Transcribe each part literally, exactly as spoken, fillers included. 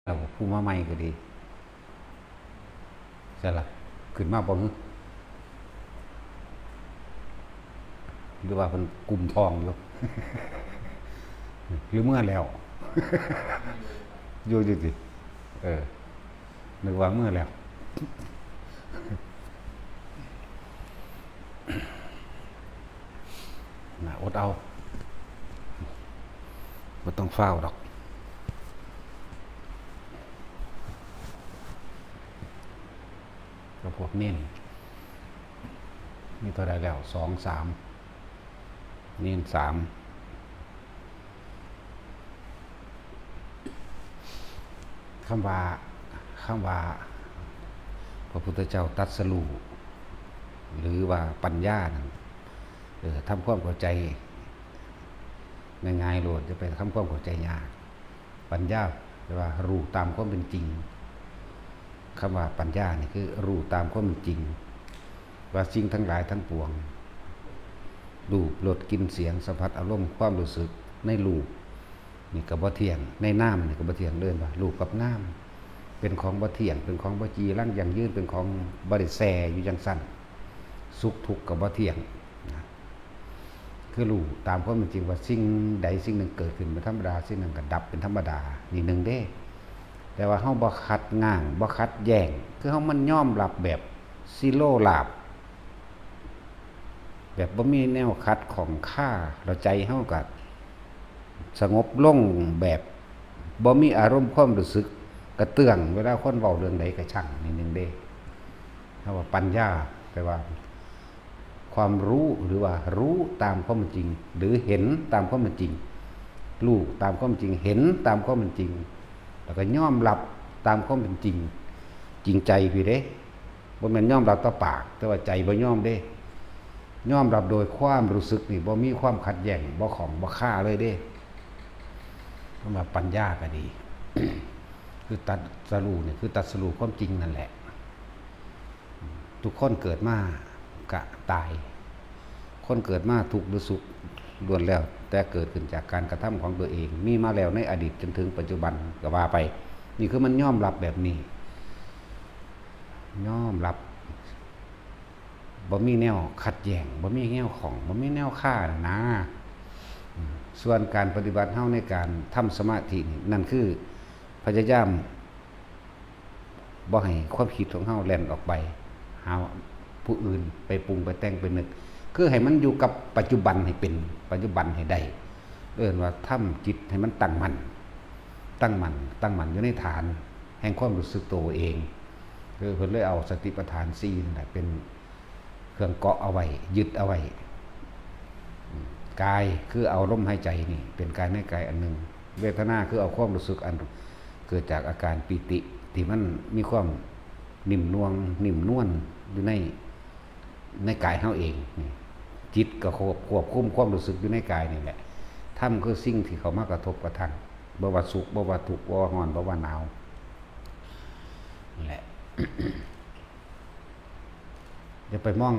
แล้วผู้มาใหม่ก็ดี ใช่ละ ขึ้นมาบ่ฮึ หรือว่าเพิ่นกุมท้องอยู่ หรือเมือแล้ว อยู่อยู่ติ เออ นึกว่าเมือแล้ว นะ อดเอา บ่ต้องฟ้าวดอก ก็พวกเณร มีเท่าใดแล้ว สอง สาม เณร สาม คำว่า คำว่า พระพุทธเจ้าตรัสรู้ หรือว่าปัญญานั่น เออ ทำความเข้าใจ ง่ายๆโลด อย่าไปทำความเข้าใจยาก ปัญญา แปลว่ารู้ตามความเป็นจริง คำว่าปัญญานี่คือรู้ตามความเป็นจริง ว่าสิ่งทั้งหลายทั้งปวง รูป รส กลิ่น เสียง สัมผัส อารมณ์ ความรู้สึก ในรูป นี่ก็บ่เที่ยง ในนามนี่ก็บ่เที่ยง เอิ้นว่ารูปกับนาม เป็นของบ่เที่ยง เป็นของบ่จีรังยั่งยืน เป็นของบ่ได้แซ่อยู่จั่งซั้น สุขทุกข์ก็บ่เที่ยงนะ คือรู้ตามความเป็นจริงว่าสิ่งใดสิ่งหนึ่งเกิดขึ้นเป็นธรรมดา สิ่งนั้นก็ดับเป็นธรรมดา นี่หนึ่งเด้ แต่ว่าเฮาบ่ขัดง้าง บ่ขัดแย้ง คือเฮามันยอมรับแบบสิโลราบ แบบบ่มีแนวขัดข้องคา แล้วใจเฮาก็สงบลงแบบบ่มีอารมณ์ความรู้สึกกระเตื้อง เวลาคนเว้าเรื่องใดก็ช่าง นี่หนึ่งเด้ เฮาว่าปัญญา แปลว่า ความรู้ หรือว่ารู้ตามความเป็นจริง หรือเห็นตามความเป็นจริง รู้ตามความจริง เห็นตามความเป็นจริง แล้วก็ยอมรับตามความเป็นจริง จริงใจพี้เด้ บ่แม่นยอมรับต่อปาก แต่ว่าใจบ่ยอมเด้ ยอมรับโดยความรู้สึกนี่ บ่มีความขัดแย้ง บ่ข้อง บ่คาเลยเด้ คำว่าปัญญาก็ดี คือตรัสรู้นี่ คือตรัสรู้ความจริงนั่นแหละ ทุกคนเกิดมากะตาย คนเกิดมาทุกข์หรือสุขล้วนแล้วแต่เกิดขึ้นจากการกระทำของตัวเอง มีมาแล้วในอดีตจนถึงปัจจุบันก็ว่าไป นี่คือมันยอมรับแบบนี้ ยอมรับ บ่มีแนวขัดแย้ง บ่มีแนวข้อง บ่มีแนวคานะ ส่วนการปฏิบัติเฮาในการทำสมาธินี่ นั่นคือพยายาม บ่ให้ความคิดของเฮาแล่นออกไปหาผู้อื่น ไปปรุงไปแต่งไปนึก คือให้มันอยู่กับปัจจุบันให้เป็น ปัจจุบันให้ได้ เอิ้นว่าทำจิตให้มันตั้งมั่น ตั้งมั่น ตั้งมั่นอยู่ในฐานแห่งความรู้สึกตัวเอง คือเพิ่นเลยเอาสติปัฏฐานสี่นั่นแหละเป็นเครื่องเกาะเอาไว้ ยึดเอาไว้ กายคือเอาลมหายใจนี่ เป็นกายในกายอันหนึ่ง เวทนาคือเอาความรู้สึกอันเกิดจากอาการปีติ ที่มันมีความนิ่มนวล นิ่มนวลอยู่ใน ในกายเฮาเองนี่ จิตก็ควบ ควบคุมความรู้สึกอยู่ในกายนี่แหละ ธรรมคือสิ่งที่เข้ามากระทบกระทั่ง บ่ว่าสุข บ่ว่าทุกข์ บ่ว่าร้อน บ่ว่าหนาว นั่นแหละ อย่าไปมอง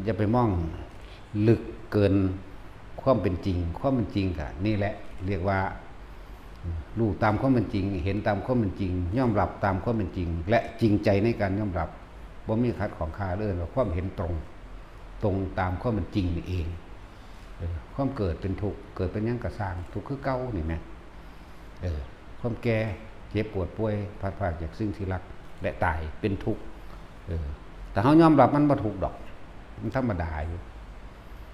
อย่าไปมองลึกเกินความเป็นจริง ความเป็นจริงก็นี่แหละ เรียกว่า รู้ตามความเป็นจริง เห็นตามความเป็นจริง ยอมรับตามความเป็นจริง และจริงใจในการยอมรับ บ่มีขัดข้องคาเลย ว่าความเห็นตรง ตรงตามความเป็นจริงนี่เอง เออ ความเกิดเป็นทุกข์ เกิดเป็นหยังก็ซ่าง ทุกข์คือเก่านี่แหม เออ ความแก่ เจ็บปวดป่วย พลัดพรากจากสิ่งที่รัก และตาย เป็นทุกข์ เออ แต่เฮายอมรับมันบ่ทุกข์ดอก มันธรรมดาอยู่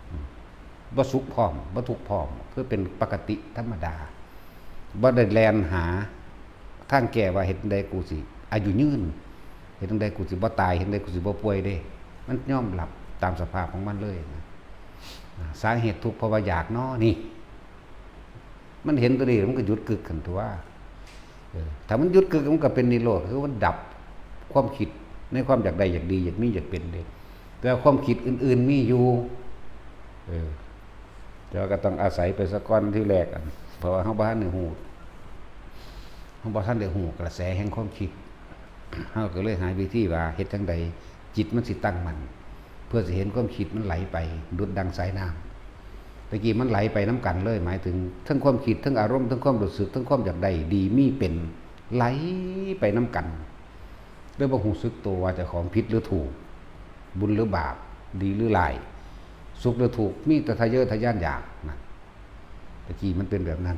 อืม บ่สุขพร้อม บ่ทุกข์พร้อม คือเป็นปกติธรรมดา บ่ได้แล่นหาทางแก้ว่าเฮ็ดจั่งใดกูสิอายุยืน เฮ็ดจั่งใดกูสิบ่ตาย เฮ็ดจั่งใดกูสิบ่ป่วยเด้ มันยอมรับตามสภาพของมันเลยนะ อ่า สาเหตุทุกข์เพราะว่าอยากเนาะ นี่ มันเห็นตัวนี้มันก็หยุดกึกหั้นตั่ว เออ ถ้ามันหยุดกึกมันก็เป็นนิโรธ คือมันดับความคิดในความอยากได้อยากดีอยากมีอยากเป็นเด้ แต่ว่าความคิดอื่นๆมีอยู่ เออ แต่ว่าก็ต้องอาศัยไปซะก่อนทีแรกอะ เพราะว่าเฮาบ่ทันได้ฮู้ เฮาบ่ทันได้ฮู้กระแสแห่งความคิด เฮาก็เลยหาวิธีว่าเฮ็ดจั่งใดจิตมันสิตั้งมั่น เพื่อสิเห็นความคิดมันไหลไป ดุจดังสายน้ำ ตะกี้มันไหลไปนำกันเลย หมายถึงทั้งความคิด ทั้งอารมณ์ ทั้งความรู้สึก ทั้งความอยากได้ดีมีเป็น ไหลไปนำกัน โดยบ่รู้สึกตัวว่าเจ้าของผิดหรือถูก บุญหรือบาป ดีหรือร้าย สุขหรือทุกข์ มีแต่ทะเยอทะยานอยากนะ ตะกี้มันเป็นแบบนั้น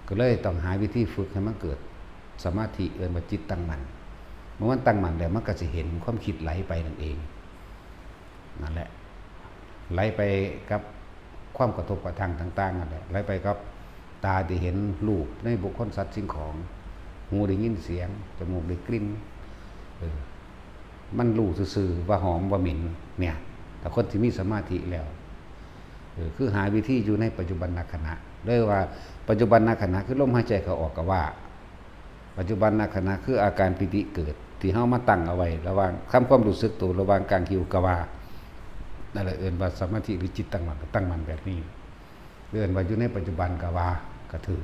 ก็เลยต้องหาวิธีฝึกให้มันเกิดสมาธิ เอิ้นว่าจิตตั้งมั่น เมื่อมันตั้งมั่นแล้วมันก็สิเห็นความคิดไหลไปนั่นเอง นั่นแหละ ไหลไปกับความกระทบกระทั่งต่างๆนั่นแหละ ไหลไปกับตาที่เห็นรูปในบุคคลสัตว์สิ่งของ หูได้ยินเสียง จมูกได้กลิ่น เออ มันรู้ซื่อๆว่าหอมว่าเหม็น เนี่ย แต่คนที่มีสมาธิแล้ว เออ คือหาวิธีอยู่ในปัจจุบันขณะ เลยว่าปัจจุบันขณะคือลมหายใจเข้าออกก็ว่า ปัจจุบันขณะคืออาการปีติเกิด ที่เฮามาตั้งเอาไว้ ระหว่างทำความรู้สึกตัว ระหว่างกางคิ้วก็ว่า นั่นแหละเอิ้นว่าสมาธิหรือจิตตั้งมั่น ตั้งมั่นแบบนี้ เอิ้นว่าอยู่ในปัจจุบันก็ว่า ก็ถือ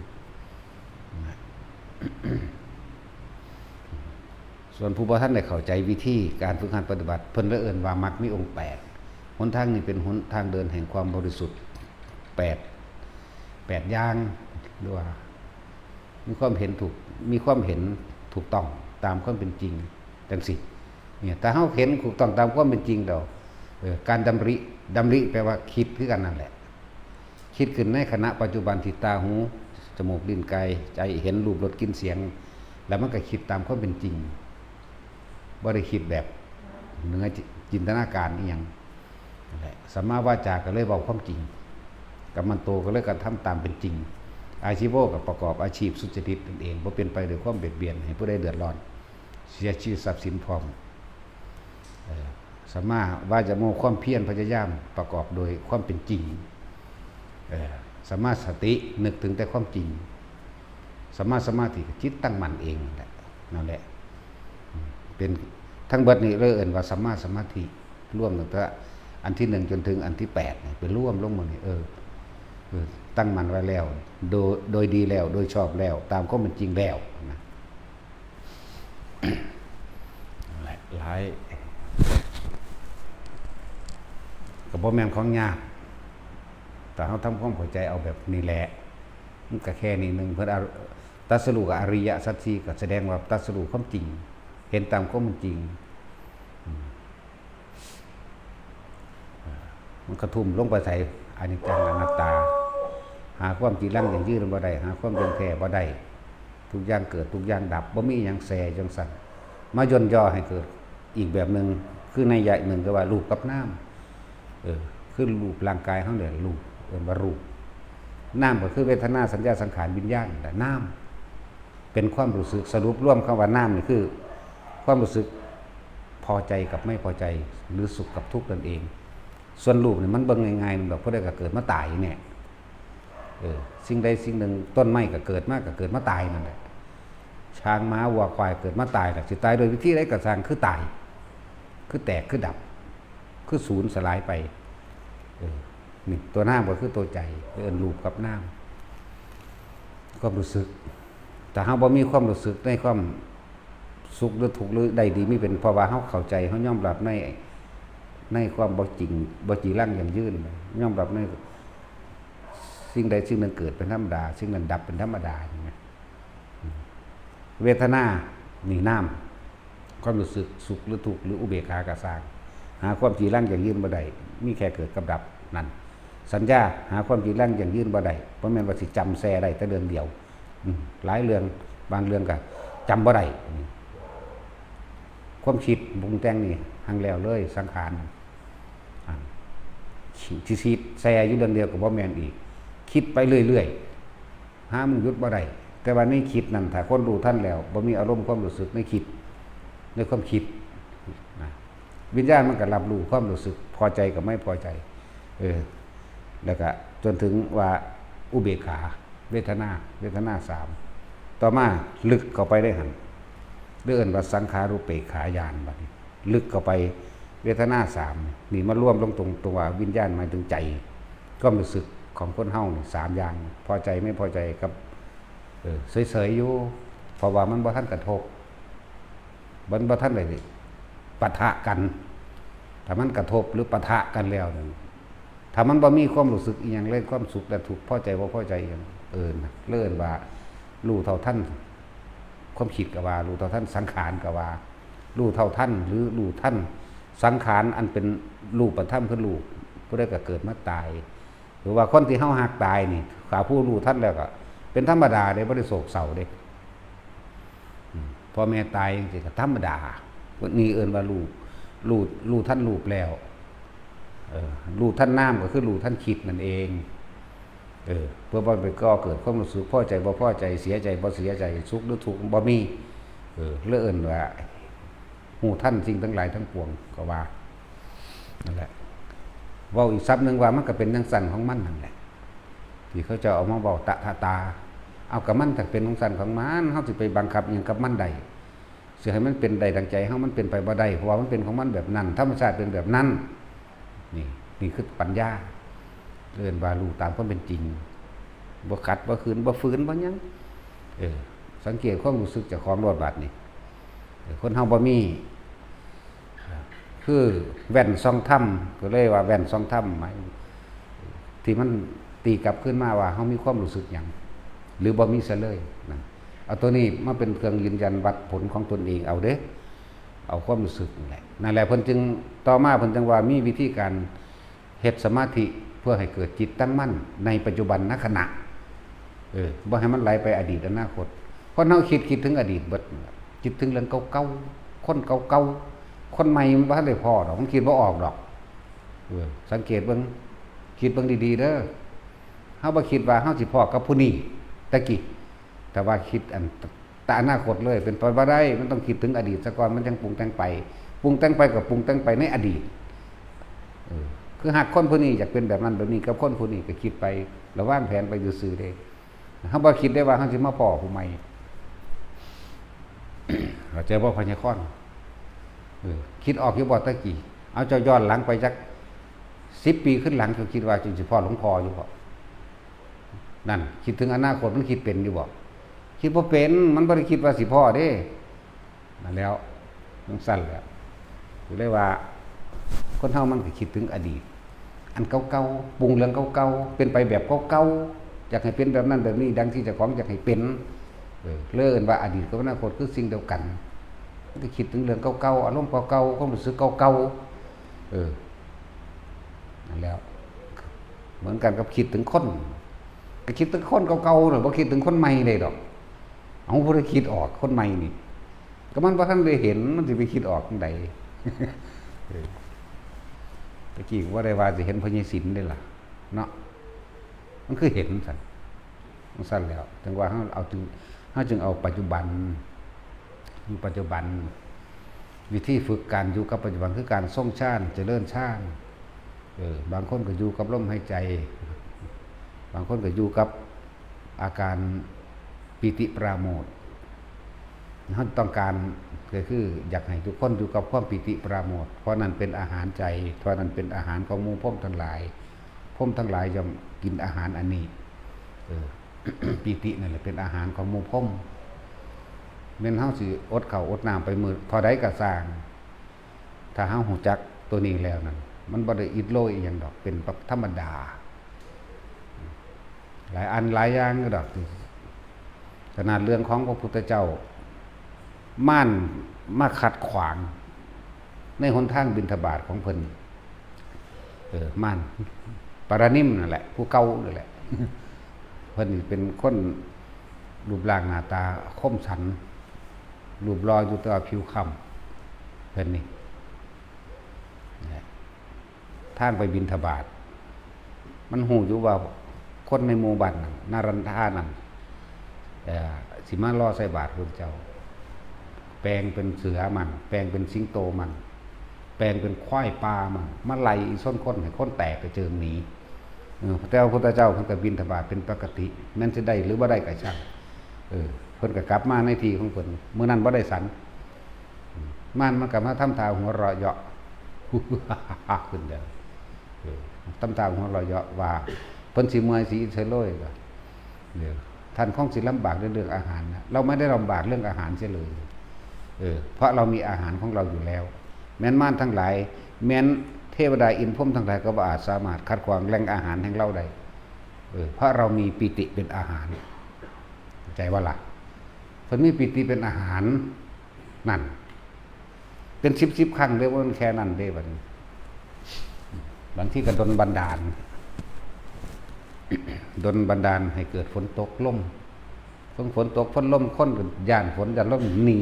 ส่วนผู้บ่ทันได้เข้าใจวิธีการฝึกหัดปฏิบัติ เพิ่นเลยเอิ้นว่ามรรคมีองค์แปด หนทางนี้เป็นหนทางเดินแห่งความบริสุทธิ์ แปด แปดอย่าง หรือว่า มีความเห็นถูก มีความเห็นถูกต้องตามความเป็นจริง จังซี้ เนี่ย ถ้าเฮาเห็นถูกต้องตามความเป็นจริงแล้ว เออ การดำริ ดำริแปลว่าคิดคือกันนั่นแหละ คิดขึ้นในขณะปัจจุบันที่ตา หู จมูก ลิ้น กาย ใจ เห็นรูป รส กลิ่น เสียง แล้วมันก็คิดตามความเป็นจริง บ่ได้คิดแบบเหนือจินตนาการอีหยัง นั่นแหละ สัมมาวาจาก็เลยเว้าความจริง กัมมันโตก็เลยกระทำตามเป็นจริง อาชีโวก็ประกอบอาชีพสุจริตนั่นเอง บ่เป็นไปด้วยความเบียดเบียนให้ผู้ใดเดือดร้อน เสียชีวิตทรัพย์สินพร้อม เออ สัมมาวายาโม ความเพียรพยายามประกอบโดยความเป็นจริง เออ สัมมาสตินึกถึงแต่ความจริง สัมมาสมาธิก็จิตตั้งมั่นเองนั่นแหละ นั่นแหละ เป็นทั้งเบิดนี่เลยเอิ้นว่าสัมมาสมาธิ รวมตั้งแต่อันที่หนึ่งจนถึงอันที่แปดเนี่ย เป็นรวมลงหมดนี่ เออ เออ ตั้งมั่นไว้แล้ว โดย โดยดีแล้ว โดยชอบแล้ว ตามความเป็นจริงแล้วนะ หลาย หลาย ก็บ่แม่นของยาก แต่เฮาทำความเข้าใจเอาแบบนี้แหละ มันก็แค่นี้หนึ่ง เพิ่นอริ ตรัสรู้กับอริยสัจสี่ก็แสดงว่าตรัสรู้ความจริง เห็นตามความเป็นจริง อืม มันกระทุ่มลงไปใส่อนิจจังอนัตตา หาความจีรังยั่งยืนบ่ได้ หาความเที่ยงแท้บ่ได้ ทุกอย่างเกิด ทุกอย่างดับ บ่มีหยังแซ่จังซั่น มาย่นย่อให้เกิดอีกแบบหนึ่ง คือนัยยะหนึ่งก็ว่ารูปกับนาม เออ คือรูปร่างกายเฮาเนี่ย รูป เอิ้นว่ารูป นามก็คือเวทนา สัญญา สังขาร วิญญาณนั่นแหละ นาม เป็นความรู้สึก สรุปรวมคำว่านามนี่คือ ความรู้สึกพอใจกับไม่พอใจ หรือสุขกับทุกข์นั่นเอง ส่วนรูปนี่มันเบิ่งง่ายๆ มันแบบผู้ใดก็เกิดมาตายเนี่ย เออ สิ่งใดสิ่งหนึ่ง ต้นไม้ก็เกิดมา ก็เกิดมาตายนั่นแหละ ช้างม้าวัวควายเกิดมาตาย ก็สิตายโดยวิธีใดก็ช่าง คือตาย คือแตก คือดับ คือสูญสลายไป เออ นี่ตัวนามก็คือตัวใจ เอิ้นรูปกับนาม ความรู้สึก ถ้าเฮาบ่มีความรู้สึกในความสุขหรือทุกข์หรือได้ดีมีเป็น เพราะว่าเฮาเข้าใจ เฮายอมรับใน ในความบ่จริง บ่จีรังยั่งยืน ยอมรับในสิ่งใดสิ่งหนึ่งเกิดเป็นธรรมดา สิ่งนั้นดับเป็นธรรมดา ใช่ไหม เวทนา นี่นาม ความรู้สึกสุขหรือทุกข์หรืออุเบกขาก็ซ่าง หาความจีรังยั่งยืนบ่ได้ มีแค่เกิดกับดับนั่น สัญญา หาความจีรังยั่งยืนบ่ได้ บ่แม่นว่าสิจำแซ่ได้แต่เรื่องเดียว อืม หลายเรื่อง บางเรื่องก็จำบ่ได้ อืม ความคิดปรุงแต่งนี่หังแล้วเลย สังขารนั่น อ่า ที่คิดแซ่อยู่เรื่องเดียวก็บ่แม่นอีก คิดไปเรื่อยๆ หามันหยุดบ่ได้ แต่ว่าในคิดนั่น ถ้าคนรู้ทันแล้ว บ่มีอารมณ์ความรู้สึกในคิด ในความคิดนะ วิญญาณมันก็รับรู้ความรู้สึก พอใจกับไม่พอใจ เออ แล้วก็จนถึงว่าอุเบกขา เวทนา เวทนาสาม ต่อมาลึกเข้าไปได้หั่น เรียกว่าสังขารูปเปกขาญาณบัดนี้ ลึกเข้าไป เวทนาสาม นี่มารวมลงตรง ตรงว่าวิญญาณหมายถึงใจ ความรู้สึกของคนเฮานี่สามอย่าง พอใจไม่พอใจกับ เออ เฉยๆอยู่ เพราะว่ามันบ่ทันกระทบ มันบ่ทันได้ปะทะกัน ถ้ามันกระทบหรือปะทะกันแล้วนั่น ถ้ามันบ่มีความรู้สึกอีหยังเลย ความสุขและทุกข์ พอใจบ่พอใจอีหยัง เออนะ เรียกว่ารู้เท่าทัน ความคิดก็ว่า รู้เท่าทันสังขารก็ว่า รู้เท่าทันหรือรู้ทันสังขารอันเป็นรูปธรรมคือรูป ผู้ใดก็เกิดมาตาย หรือว่าคนที่เฮาฮักตายนี่ ถ้าผู้รู้ทันแล้วก็เป็นธรรมดาเด้ บ่ได้โศกเศร้าเด้ อืม พ่อแม่ตายจังซี่ก็ธรรมดา นี่เอิ้นว่ารู้ รู้ รู้ทันรูปแล้ว เออ รู้ทันนามก็คือรู้ทันคิดนั่นเอง เออ เพื่อบ่ไปก่อเกิดความรู้สึกพอใจบ่พอใจ เสียใจบ่เสียใจ สุขหรือทุกข์บ่มี เออ เลยเอิ้นว่า ฮู้ทันสิ่งทั้งหลายทั้งปวงก็ว่า นั่นแหละ เว้าอีกศัพท์หนึ่งว่ามันก็เป็นจั่งซั้นของมันนั่นแหละ ที่เขาเจ้าเอามาเว้าตะทะตา เอา ก็มันจั่งเป็นจั่งซั้นของมัน เฮาสิไปบังคับหยังกับมันได้ สิให้มันเป็นได้ดังใจเฮา มันเป็นไปบ่ได้ เพราะว่ามันเป็นของมันแบบนั้น ธรรมชาติเป็นแบบนั้น นี่ นี่คือปัญญา เอิ้นว่ารู้ตามความเป็นจริง บ่ขัด บ่ขืน บ่ฝืน บ่หยัง เออ สังเกตความรู้สึกเจ้าของโลดบาดนี้ เออ คนเฮาบ่มี คือแว่นส่องธรรม ก็เลยว่าแว่นส่องธรรม หมาย ที่มันตีกลับคืนมาว่าเฮามีความรู้สึกหยัง หรือบ่มีซะเลยนะ เอาตัวนี้มาเป็นเครื่องยืนยันวัดผลของตนเองเอาเด้ เอาความรู้สึกนั่นแหละ นั่นแหละเพิ่นจึง ต่อมาเพิ่นจึงว่ามีวิธีการเฮ็ดสมาธิเพื่อให้เกิดจิตตั้งมั่นในปัจจุบันนขณะ เออ บ่ให้มันไหลไปอดีตอนาคต คนเฮาคิด คิดถึงอดีตเบิด คิดถึงเรื่องเก่าๆ คนเก่าๆ คนใหม่มันบ่ทันได้พ้อดอก มันคิดบ่ออกดอก เออ สังเกตเบิ่ง คิดเบิ่งดีๆ เด้อ เฮาบ่คิดว่าเฮาสิพ้อกับผู้นี้ แต่กี้ แต่ว่าคิดอัน แต่อนาคตเลย เป็นไปบ่ได้ มันต้องคิดถึงอดีตซะก่อน มันจั่งปรุงแต่งไป ปรุงแต่งไปก็ปรุงแต่งไปในอดีต เออ คือฮักคนผู้นี้ อยากเป็นแบบนั้นแบบนี้กับคนผู้นี้ ก็คิดไป แล้ววางแผนไปซื่อๆ เด้ เฮาบ่คิดได้ว่าเฮาสิมาพ้อผู้ใหม่ เข้าใจบ่ พญาคอน เออ คิดออกอยู่บ่ตะกี้ เอา เจ้าย้อนหลังไปจักสิบปีขึ้นหลัง เจ้าคิดว่าเจ้าสิพ้อหลวงพ่ออยู่บ่ นั่น คิดถึงอนาคตมันคิดเป็นอยู่บ่ คิดบ่เป็น มันบ่ได้คิดว่าสิพ้อเด้ นั่นแล้ว จั่งซั้นแหละ ก็เลยว่า คนเฮามันก็คิดถึงอดีต อันเก่าๆ ปรุงเรื่องเก่าๆ เป็นไปแบบเก่าๆ อยากให้เป็นแบบนั้นแบบนี้ ดังที่เจ้าของอยากให้เป็น เออ เลยเอิ้นว่าอดีตกับอนาคตคือสิ่งเดียวกัน มันก็คิดถึงเรื่องเก่าๆ อารมณ์เก่าๆ ความรู้สึกเก่าๆ เออ นั่นแล้ว เหมือนกันกับคิดถึงคน ก็คิดถึงคนเก่าๆ น่ะ บ่คิดถึงคนใหม่ได้ดอก เอา ผู้ใดคิดออก คนใหม่นี่ ก็มันบ่ทันได้เห็น มันสิไปคิดออกจั่งใด เออ ตะกี้ก็บ่ได้ว่าสิเห็นพญาศิลป์เด้ล่ะ เนาะ มันคือเห็นซั่น จั่งซั้นแล้ว จั่งว่าเฮาเอาจึง เฮาจึงเอาปัจจุบัน อยู่ปัจจุบัน วิธีฝึกการอยู่กับปัจจุบันคือการทรงฌาน เจริญฌาน เออ บางคนก็อยู่กับลมหายใจ บางคนก็อยู่กับอาการปีติปราโมทย์ เฮาต้องการก็คืออยากให้ทุกคนอยู่กับความปีติปราโมทย์ เพราะนั่นเป็นอาหารใจ เพราะนั่นเป็นอาหารของหมู่พรหมทั้งหลาย พรหมทั้งหลายย่อมกินอาหารอันนี้ เออ ปีตินั่นแหละเป็นอาหารของหมู่พรหม แม่นเฮาสิอดข้าวอดน้ำไปมื้อเท่าใดก็ซ่าง ถ้าเฮาฮู้จักตัวนี้แล้วนั่น มันบ่ได้อิดโรยอีหยังดอก เป็นธรรมดา หลายอันหลายอย่างอยู่ดอก ขนาดเรื่องของพระพุทธเจ้า มารมาขัดขวาง ในหนทางบิณฑบาตของเพิ่น เออ มาร ปารานิมนั่นแหละ ผู้เก่านั่นแหละ เพิ่นนี่เป็นคนรูปร่างหน้าตาคมสัน รูปหล่ออยู่แต่ว่าผิวคล้ำ เพิ่นนี่ นี่แหละ ทางไปบิณฑบาต มันฮู้อยู่ว่าคนในหมู่บ้านนั้น นารันทานั้น เอ่อ สิมารอใส่บาตรพุทธเจ้า แปลงเป็นเสือมัน แปลงเป็นสิงโตมัน แปลงเป็นควายป่ามัน มาไล่อีส้นคนให้คนแตกกระเจิงหนี เออ แต่ว่าพุทธเจ้าเพิ่นก็บิณฑบาตเป็นปกติ แม่นสิได้หรือบ่ได้ก็ช่าง เออ เพิ่นก็กลับมาในที่ของเพิ่น มื้อนั้นบ่ได้ฉัน มารมันก็มาทำท่าหัวเราะเยาะ ขึ้นเด้อ เออ ทำท่าหัวเราะเยาะว่า เพิ่นสิเมื่อยสิอิดโรยก็ เดี๋ยว ท่านคงสิลำบากในเรื่องอาหารนะ เราไม่ได้ลำบากเรื่องอาหารเสียเลย เออ เพราะเรามีอาหารของเราอยู่แล้ว แม้นมารทั้งหลาย แม้นเทวดาอินทร์พรหมทั้งหลายก็บ่อาจสามารถขัดขวางแหล่งอาหารแห่งเราได้ เออ เพราะเรามีปีติเป็นอาหาร เข้าใจบ่ล่ะ เพิ่นมีปีติเป็นอาหาร นั่น เป็นสิบสิบครั้งเด้ บ่แม่นแค่นั้นเด้ บัดนี้ บางทีก็ดลบันดาล ดลบันดาลให้เกิดฝนตกลม ฝน ฝนตกฝนลม คนก็ย้านฝนย้านลมหนี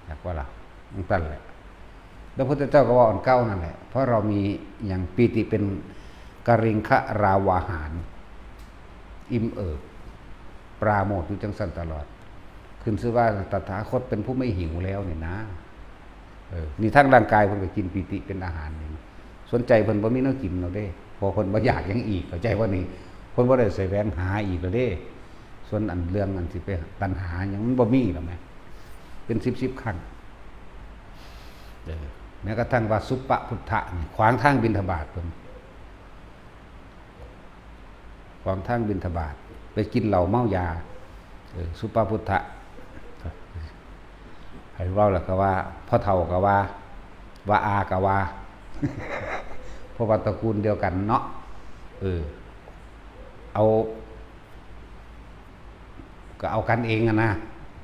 จักว่าล่ะ จั่งซั้นแหละ แล้วพระพุทธเจ้าก็ว่าอันเก่านั่นแหละ เพราะเรามีหยัง ปีติเป็นกริงขราวาหาร อิ่มเอิบ ปราโมทย์อยู่จั่งซั้นตลอด ขึ้นชื่อว่าตถาคตเป็นผู้ไม่หิวแล้วนี่นะ เออ นี่ทางร่างกายเพิ่นก็กินปีติเป็นอาหารนี่ สนใจเพิ่นบ่มีแนวกินแล้วเด้ เพราะเพิ่นบ่อยากหยังอีก เข้าใจบ่นี่ เพิ่นบ่ได้แสวงหาอีกแล้วเด้ ส่วนอันเรื่องอันสิไปตัณหาหยังมันบ่มีแล้วแหม เป็นสิบสิบครั้ง เออ แม้กระทั่งว่าสุปปพุทธะนี่ขวางทางบิณฑบาตเพิ่น ขวางทางบิณฑบาต ไปกินเหล้าเมายา เออ สุปปพุทธะ ให้เว้าแล้วก็ว่า พ่อเฒ่าก็ว่า ว่าอาก็ว่า เพราะว่าตระกูลเดียวกันเนาะ เออ เอา ก็เอากันเองอะนะ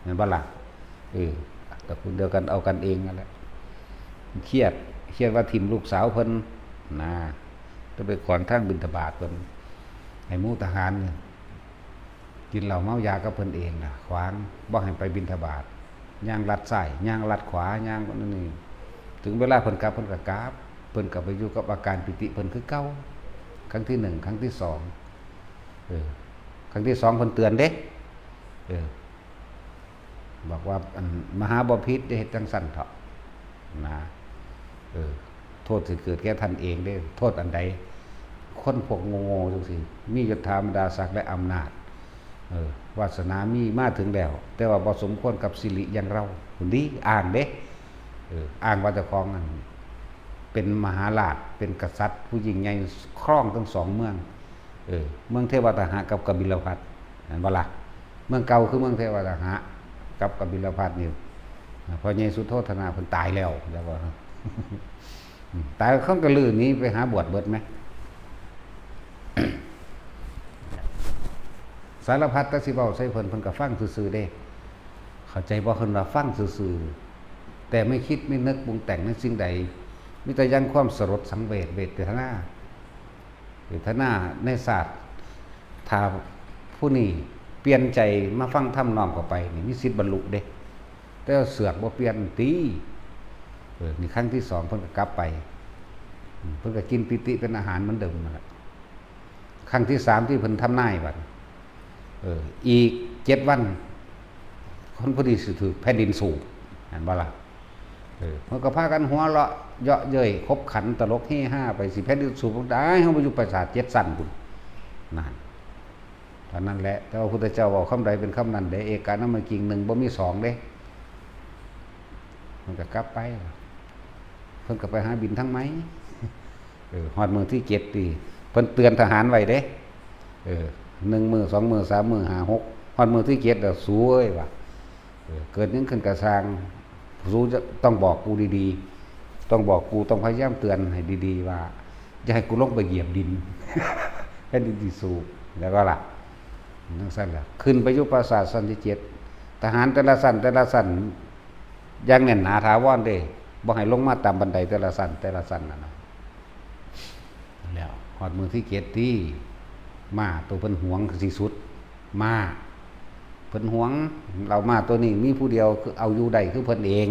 แม่นบ่ล่ะ เออ ตระกูลเดียวกันเอากันเองนั่นแหละ เครียด เครียดว่าถิ่มลูกสาวเพิ่นนะ จะไปขวางทางบิณฑบาตเพิ่น ให้หมู่ทหารเนี่ย กินเหล้าเมายากับเพิ่นเองน่ะ ขวาง บ่ให้ไปบิณฑบาต ย่างลัดซ้าย ย่างลัดขวา ย่างนั่นนี่ ถึงเวลาเพิ่นกลับ เพิ่นก็กลับ เพิ่นก็ไปอยู่กับอาการปีติเพิ่นคือเก่า ครั้งที่หนึ่ง ครั้งที่สอง เออ ครั้งที่สองเพิ่นเตือนเด้ เออ บอกว่า อัน มหาบพิตรได้เฮ็ดจั่งซั่นเถาะ นะ เออ โทษสิเกิดแก่ท่านเองเด้ โทษอันใด คนพวกโง่ๆจั่งซี้ มียศถาบรรดาศักดิ์และอำนาจ เออ วาสนามีมาถึงแล้ว แต่ว่าบ่สมควรกับสิริอย่างเรา พุ้นดี อ้างเด้ เออ อ้างว่าเจ้าของนั่นเป็นมหาราช เป็นกษัตริย์ผู้ยิ่งใหญ่ ครองทั้งสองเมือง เออ เมืองเทวาตหะกับกบิลพัสดุ เห็นบ่ล่ะ เมืองเก่าคือเมืองเทวาตหะกับกบิลพัสดุนี่ พ่อใหญ่สุโธทนะเพิ่นตายแล้ว แล้วก็ ตาย คนก็ลือหนีไปหาบวชเบิดแหม สารพัดแต่สิเว้าใส่เพิ่น เพิ่นก็ฟังซื่อๆเด้ เข้าใจบ่ เพิ่นว่าฟังซื่อๆ แต่ไม่คิดไม่นึกปรุงแต่งในสิ่งใด มีแต่ยังความสลดสังเวช เวทนา เวทนาในชาติ ถ้าผู้นี้เปลี่ยนใจมาฟังธรรมน้อมเข้าไปนี่ มีสิทธิ์บรรลุเด้ แต่ว่าเสือกบ่เปลี่ยนติ เออ นี่ครั้งที่สองเพิ่นก็กลับไป อืม เพิ่นก็กินปีติเป็นอาหารเหมือนเดิมนั่นแหละ ครั้งที่สามที่เพิ่นทำนายบัด เออ อีกเจ็ดวัน คนผู้นี้สิถืกแผ่นดินสูบ เห็นบ่ล่ะ เออ เพิ่นก็พากันหัวเราะเยาะเย้ยขบขันตลกเฮฮาไป สิแผ่นดินสูบได้ เฮาไปอยู่ปราสาทเจ็ดชั้นพุ้น นั่น เท่านั้นแหละ แต่ว่าพุทธเจ้าเว้าคำใดเป็นคำนั้นเด้ เอกานะมะกิง หนึ่งบ่มีสองเด้ มันก็กลับไป เพิ่นก็ไปหาบิณฑบาตทางใหม่ เออ ฮอดมื้อที่เจ็ดติ เพิ่นเตือนทหารไว้เด้ เออ หนึ่งมื้อ สองมื้อ สามมื้อ ห้า หก ฮอดมื้อที่เจ็ดแล้ว สูเอ้ยว่า เออ เกิดหยังขึ้นก็ซ่าง สูจะต้องบอกกูดีๆ ต้องบอกกู ต้องพยายามเตือนให้ดีๆ ว่า อย่าให้กูลงไปเหยียบดิน แผ่นดินสิสูบ แล้วก็ล่ะ จั่งซั้นล่ะ ขึ้นไปอยู่ปราสาทชั้นที่เจ็ด ทหารแต่ละชั้น แต่ละชั้น อย่างแน่นหนาถาวรเด้ บ่ให้ลงมาตามบันไดแต่ละชั้น แต่ละชั้นน่ะนะ แล้วฮอดมื้อที่เจ็ดติ ม้าตัวเพิ่นหวงที่สุด ม้า เพิ่นหวง เอาม้าตัวนี้มีผู้เดียว คือเอาอยู่ได้คือเพิ่นเอง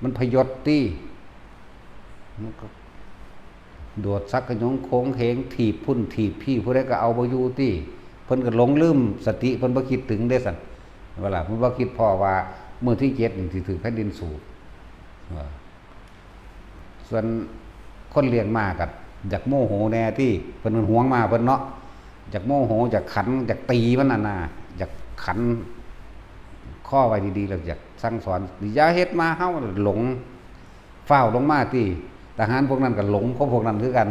มันพยศติ มันก็โดดสักกะหยงโค้งเหง ถีบพุ้นถีบพี้ ผู้ใดก็เอาบ่อยู่ติ เพิ่นก็หลงลืมสติ เพิ่นบ่คิดถึงเด้ซั่น เวลาเพิ่นบ่คิดพ้อว่ามื้อที่เจ็ดนี่สิถืกแผ่นดินสูบ เออ ส่วนคนเลี้ยงม้าก็อยากโมโหแน่ติ เพิ่นหวงม้าเพิ่นเนาะ อยากโมโห อยากขัน อยากตีมันน่ะนะ อยากขันคอไว้ดีๆ แล้วอยากสั่งสอน อย่าเฮ็ด ม้าเฮาหลง ฟ้าวลงมาติ ทหารพวกนั้นก็หลง เพราะพวกนั้นคือกัน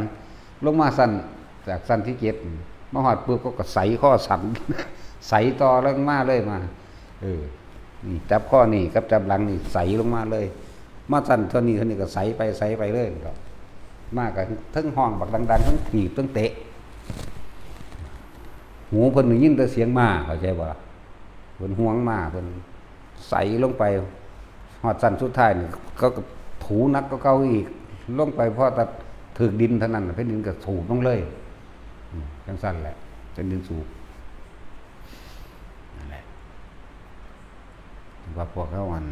ลงมาชั้น จากชั้นที่เจ็ด มาฮอดปุ๊บเขาก็ไสข้อสั่น ไสต่อลงมาเลยมา เออ นี่จับข้อนี่กับจับหลังนี่ไสลงมาเลย มาชั้นเท่านี้เท่านี้ก็ไสไปไสไปเลยดอก ม้าก็เทิงฮ้องบักดังๆ เทิงถีบเทิงเตะ หูเพิ่นได้ยินแต่เสียงม้า เข้าใจบ่ล่ะ เพิ่นห่วงมา เพิ่นใส่ลงไป ฮอดชั้นสุดท้ายนี่ เขาก็ถูหนักกว่าเก่าอีก ลงไปพอแต่ถืกดินเท่านั้นน่ะ แผ่นดินก็สูบลงเลย อืม จั่งซั้นแหละ แผ่นดินสูบ นั่นแหละ ว่าพวกเขาอัน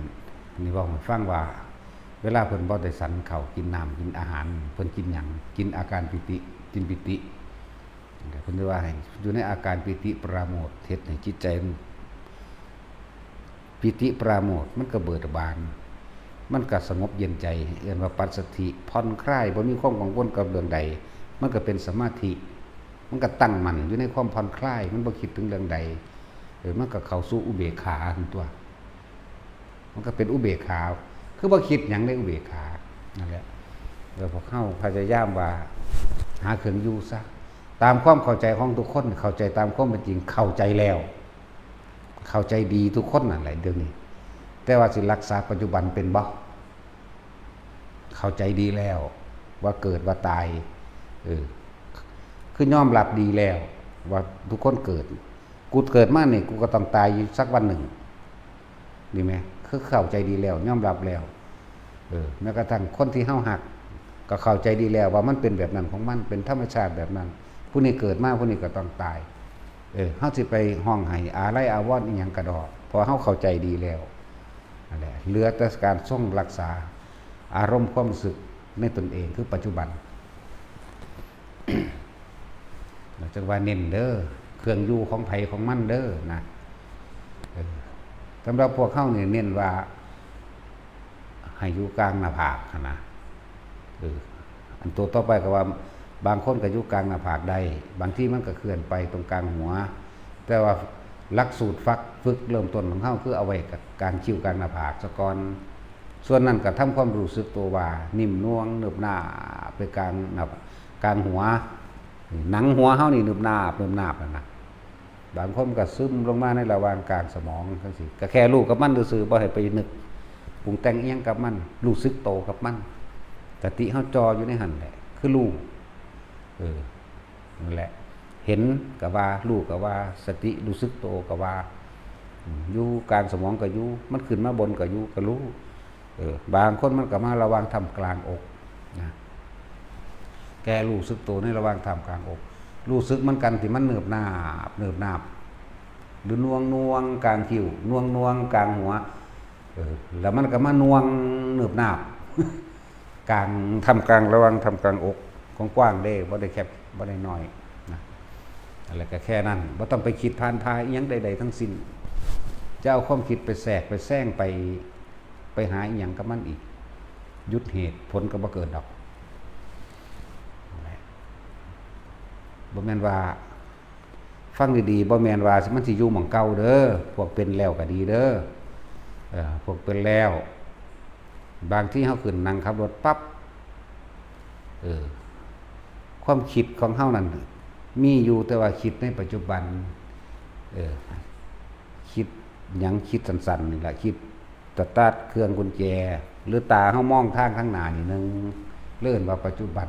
นี่เว้าให้ฟังว่า เวลาเพิ่นบ่ได้ฉันข้าวกินน้ำกินอาหาร เพิ่นกินหยัง กินอาการปีติ กินปีติ เพิ่นว่าให้อยู่ในอาการปีติปราโมทย์ เฮ็ดให้จิตใจมัน ปีติปราโมทย์ มันก็เบิกบาน มันก็สงบเย็นใจ เอิ้นว่าปัสสัทธิ ผ่อนคลาย บ่มีความกังวลกับเรื่องใด มันก็เป็นสมาธิ มันก็ตั้งมั่นอยู่ในความผ่อนคลาย มันบ่คิดถึงเรื่องใด เออ มันก็เข้าสู่อุเบกขาหั่นตั๊ว มันก็เป็นอุเบกขา คือบ่คิดหยังในอุเบกขา นั่นแหละ เออ พวกเฮาพยายามว่าหาเครื่องอยู่ซะ ตามความเข้าใจของทุกคน เข้าใจตามความเป็นจริง เข้าใจแล้ว เข้าใจดีทุกคนนั่นแหละเดี๋ยวนี้ แต่ว่าสิรักษาปัจจุบันเป็นบ่ เข้าใจดีแล้ว ว่าเกิดว่าตาย เออ คือยอมรับดีแล้ว ว่าทุกคนเกิด กูเกิดมานี่ กูก็ต้องตายอยู่สักวันหนึ่ง ดีไหม คือเข้าใจดีแล้ว ยอมรับแล้ว เออ แม้กระทั่งคนที่เฮาฮัก ก็เข้าใจดีแล้วว่ามันเป็นแบบนั้นของมัน เป็นธรรมชาติแบบนั้น ผู้นี้เกิดมา ผู้นี้ก็ต้องตาย เออ เฮาสิไปฮ้องไห้อาลัยอาวรณ์อิหยังกะดอก เพราะเฮาเข้าใจดีแล้ว นั่นแหละ เหลือแต่การทรงรักษาอารมณ์ความรู้สึกในตนเอง คือปัจจุบัน จั่งว่าเน้นเด้อ เครื่องอยู่ของไผของมันเด้อนะ เออ สำหรับพวกเฮานี่เน้นว่า ให้อยู่กลางหน้าผากหั้นนะ เออ อันตัวต่อไปก็ว่า บางคนก็อยู่กลางหน้าผากได้ บางทีมันก็เคลื่อนไปตรงกลางหัว แต่ว่าหลักสูตรฟัก ฝึกเริ่มต้นของเฮาคือเอาไว้กับการคิ้วกลางหน้าผากซะก่อน ส่วนนั้นก็ทำความรู้สึกตัวว่านิ่มนวล เนิบนาบไปกลางหน้า กลางหัว หนังหัวเฮานี่เนิบนาบ เนิบนาบนั่นนะ บางคนก็ซึมลงมาในระหว่างกลางสมองจั่งซี้ ก็แค่รู้กับมันซื่อๆ บ่ให้ไปนึกปรุงแต่งอิหยังกับมัน รู้สึกโตกับมัน สติเฮาจ่ออยู่ในหั่นแหละ คือรู้ เออ นั่นแหละ เห็นก็ว่า รู้ก็ว่า สติรู้สึกโตก็ว่า อืม อยู่กลางสมองก็อยู่ มันขึ้นมาบนก็อยู่ ก็รู้ เออ บางคนมันก็มาระหว่างท่ามกลางอกนะ แค่รู้สึกโตในระหว่างท่ามกลางอก รู้สึกเหมือนกันที่มันเนิบนาบ เนิบนาบ หรือหน่วงหน่วงกลางคิ้ว หน่วงหน่วงกลางหัว เออ แล้วมันก็มาหน่วงเนิบนาบ กลาง ท่ามกลาง ระหว่างท่ามกลางอก กว้างๆ เด้ บ่ได้แคบ บ่ได้น้อยนะ อะไรก็แค่นั้น บ่ต้องไปคิดผ่านพาอิหยังใดๆ ทั้งสิ้น จะเอาความคิดไปแทรกไปแซงไป ไปหาอิหยังกับมันอีก หยุดเหตุผลก็บ่เกิดดอก บ่แม่นว่า ฟังดีๆ บ่แม่นว่ามันสิอยู่หม่องเก่าเด้อ พวกเป็นแล้วก็ดีเด้อ เออ พวกเป็นแล้ว บางทีเฮาขึ้นนั่งขับรถปั๊บ เออ ความคิดของเฮานั่นมีอยู่ แต่ว่าคิดในปัจจุบัน เออ คิดหยัง คิดสั้นๆ นี่ล่ะ คิดสตาร์ทเครื่องกุญแจ หรือตาเฮามองทางข้างหน้านี่หนึ่ง เรียกว่าปัจจุบัน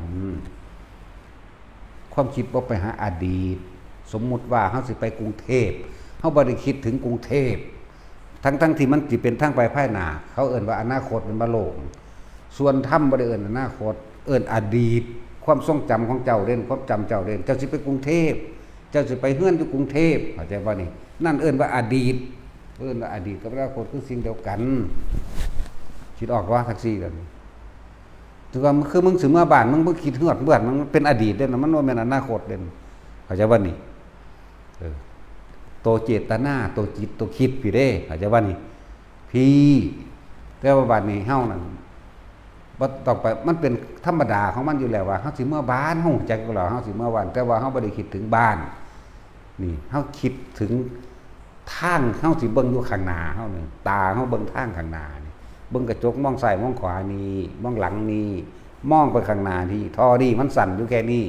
ความคิดบ่ไปหาอดีต สมมุติว่าเฮาสิไปกรุงเทพ เฮาบ่ได้คิดถึงกรุงเทพ ทั้งๆ ที่มันสิเป็นทางไปภายหน้า เขาเอิ้นว่าอนาคต แม่นบ่ โลก ส่วนธรรมบ่ได้เอิ้นอนาคต เอิ้นอดีต ความทรงจำของเจ้าเด้ ความจำเจ้าเด้ เจ้าสิไปกรุงเทพ เจ้าสิไปเฮือนอยู่กรุงเทพ เข้าใจบ่นี่ นั่นเอิ้นว่าอดีต เอิ้นว่าอดีตกับอนาคตคือสิ่งเดียวกัน คิดออกบ่ แท็กซี่กัน ถือว่ามันคือมึงสิเมือบ้าน มึงบ่คิดฮอดเมือง มันเป็นอดีตเด้นะ มันบ่แม่นอนาคตเด้ เข้าใจบ่นี่ เออ โตเจตนา โตจิต โตคิดพี้เด้ เข้าใจบ่นี่ พี้ แต่ว่าบัดนี้เฮานั่น บ่ต้องไป มันเป็นธรรมดาของมันอยู่แล้วว่า เฮาสิเมือบ้าน เฮารู้จักอยู่แล้ว เฮาสิเมือบ้าน แต่ว่าเฮาบ่ได้คิดถึงบ้าน นี่ เฮาคิดถึงทาง เฮาสิเบิ่งอยู่ข้างหน้าเฮานี่ ตาเฮาเบิ่งทางข้างหน้านี่ เบิ่งกระจก มองซ้าย มองขวานี่ มองหลังนี่ มองไปข้างหน้านี่ ท่อนี่มันสั้นอยู่แค่นี้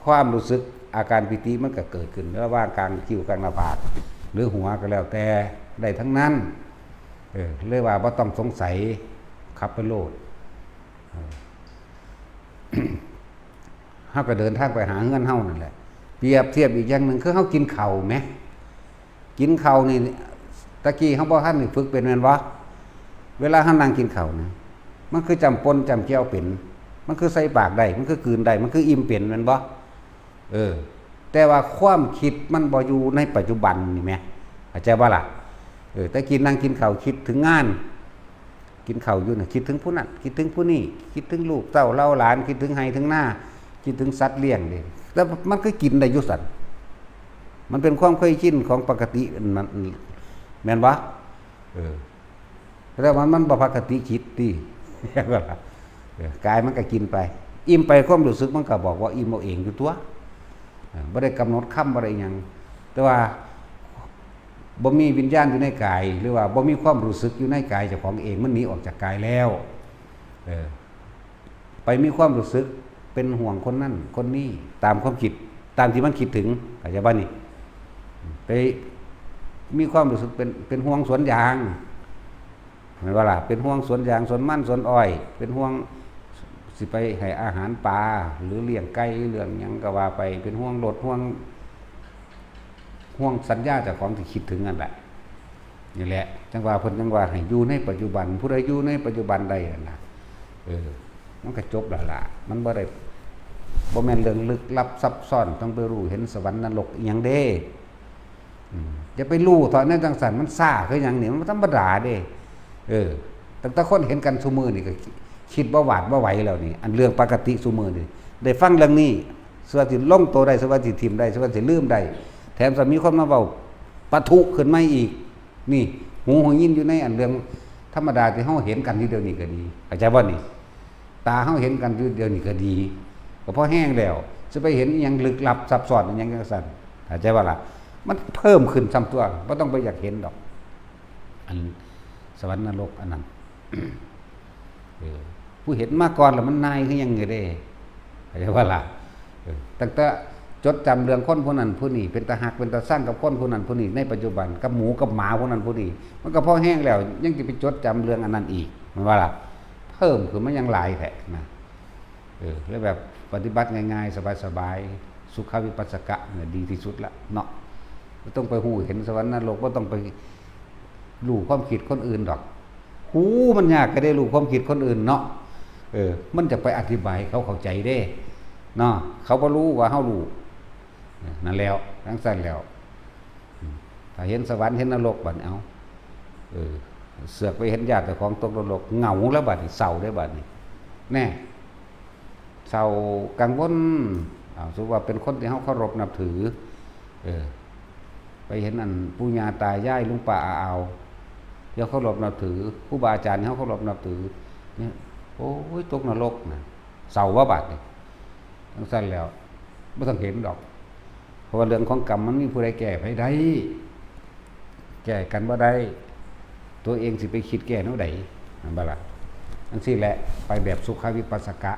ความรู้สึกอาการปีติมันก็เกิดขึ้นระหว่างกลางคิ้ว กลางหน้าผาก หรือหัวก็แล้วแต่ ได้ทั้งนั้น เออ เลยว่าบ่ต้องสงสัย ขับไปโลด เออ เฮาก็เดินทางไปหาเฮือนเฮานั่นแหละ เปรียบเทียบอีกอย่างหนึ่ง คือเฮากินข้าวแหม กินข้าวนี่ ตะกี้เฮาบ่ทันได้ฝึกเป็นแม่นบ่ เวลาเฮานั่งกินข้าวนะ มันคือจ้ำป่นจ้ำแจ่วเป็น มันคือใส่ปากได้ มันคือกลืนได้ มันคืออิ่มเป็นแม่นบ่ เออ แต่ว่าความคิดมันบ่อยู่ในปัจจุบันนี่แหม เข้าใจบ่ล่ะ เออ ตะกี้นั่งกินข้าวคิดถึงงาน กินข้าวอยู่น่ะ คิดถึงผู้นั้น คิดถึงผู้นี้ คิดถึงลูกเต้าเหล่าหลาน คิดถึงไร่ถึงนา คิดถึงสัตว์เลี้ยงเด้ แต่มันก็กินได้อยู่ซั่น มันเป็นความเคยชินของปกติ มัน แม่นบ่ เออ แต่ว่ามันบ่ปกติคิดติ เออ กายมันก็กินไป อิ่มไป ความรู้สึกมันก็บอกว่าอิ่มเอาเองอยู่ตัว เออ บ่ได้กำหนดคำ บ่ได้หยัง แต่ว่าบ่มีวิญญาณอยู่ในกาย หรือว่าบ่มีความรู้สึกอยู่ในกายเจ้าของเอง มันหนีออกจากกายแล้ว เออ ไปมีความรู้สึกเป็นห่วงคนนั้นคนนี้ ตามความคิด ตามที่มันคิดถึง เข้าใจบ่นี่ ไปมีความรู้สึกเป็น เป็นห่วงสวนยาง แม่นบ่ล่ะ เป็นห่วงสวนยาง สวนมัน สวนอ้อย เป็นห่วงสิไปให้อาหารปลา หรือเลี้ยงไก่ เลี้ยงหยังก็ว่าไป เป็นห่วงรถ ห่วง ห่วงสัญญาเจ้าของที่คิดถึงนั่นแหละ นี่แหละ จั่งว่าเพิ่นจั่งว่าให้อยู่ในปัจจุบัน ผู้ใดอยู่ในปัจจุบันได้นั่นน่ะ เออ มันก็จบแล้วล่ะ มันบ่ได้ บ่แม่นเรื่องลึกลับซับซ้อน ต้องไปรู้เห็นสวรรค์นรกอิหยังเด้ อืม อย่าไปรู้เถาะ แนวจั่งซั้น มันซ่าคือหยังนี่ มันธรรมดาเด้ เออ ตั้งแต่คนเห็นกันซุมื้อนี่ก็คิดบ่หวาดบ่ไหวแล้วนี่ อันเรื่องปกติซุมื้อนี่ ได้ฟังเรื่องนี้ สิว่าสิลงโตได้ สิว่าสิถิ่มได้ สิว่าสิลืมได้ แถมจะมีคนมาเว้าปะทุขึ้นมาอีก นี่ หูหงยินอยู่ในอันเรื่องธรรมดาที่เฮาเห็นกันอยู่เดี๋ยวนี้ก็ดี เข้าใจบ่นี่ ตาเฮาเห็นกันอยู่เดี๋ยวนี้ก็ดี ก็พอแฮงแล้ว สิไปเห็นอิหยังลึกลับซับซ้อนอิหยังจั่งซั้น เข้าใจบ่ล่ะ มันเพิ่มขึ้นซ้ำตัว บ่ต้องไปอยากเห็นดอก อันสวรรค์นรกอันนั้น เออ ผู้เห็นมาก่อนแล้วมันนายคือหยังไงเด้ เข้าใจบ่ล่ะ เออ ตั้งแต่จดจำเรื่องคนผู้นั้นผู้นี้ เป็นตาฮักเป็นตาซังกับคนผู้นั้นผู้นี้ ในปัจจุบัน กับหมูกับหมาผู้นั้นผู้นี้ มันก็พอแฮงแล้ว ยังสิไปจดจำเรื่องอันนั้นอีก แม่นบ่ล่ะ เพิ่มขึ้นมายังหลายแท้นะ เออ แล้วแบบปฏิบัติง่ายๆ สบายๆ สุขวิปัสสกะเนี่ยดีที่สุดละเนาะ บ่ต้องไปฮู้เห็นสวรรค์นรก บ่ต้องไปรู้ความคิดคนอื่นดอก ฮู้มันยากก็ได้รู้ความคิดคนอื่นเนาะ เออ มันจะไปอธิบายให้เขาเข้าใจเด้ เนาะ เขาบ่รู้ว่าเฮารู้ นั่นแล้ว จั่งซั้นแล้ว ถ้าเห็นสวรรค์เห็นนรกบัดนี้ เอ้า เออ เสือกไปเห็นญาติเจ้าของตกนรก เหงาแล้วบัดนี้ เศร้าแล้วบัดนี้ แน่ เศร้ากังวล อ้าว สมมุติว่าเป็นคนที่เฮาเคารพนับถือ เออ ไปเห็นอันปู่ย่าตายายลุงป้าอาอาว ที่เฮาเคารพนับถือ ครูบาอาจารย์ที่เฮาเคารพนับถือ เนี่ย โอ้ย ตกนรกนะ เศร้าบ่บัดนี้ จั่งซั้นแล้ว บ่ต้องเห็นดอก เพราะว่าเรื่องของกรรมมันมีผู้ใดแก้ไผได้ แก้กันบ่ได้ ตัวเองสิไปคิดแก้แนวใด แม่นบ่ล่ะ จั่งซี้แหละ ไปแบบสุขวิปัสสกะ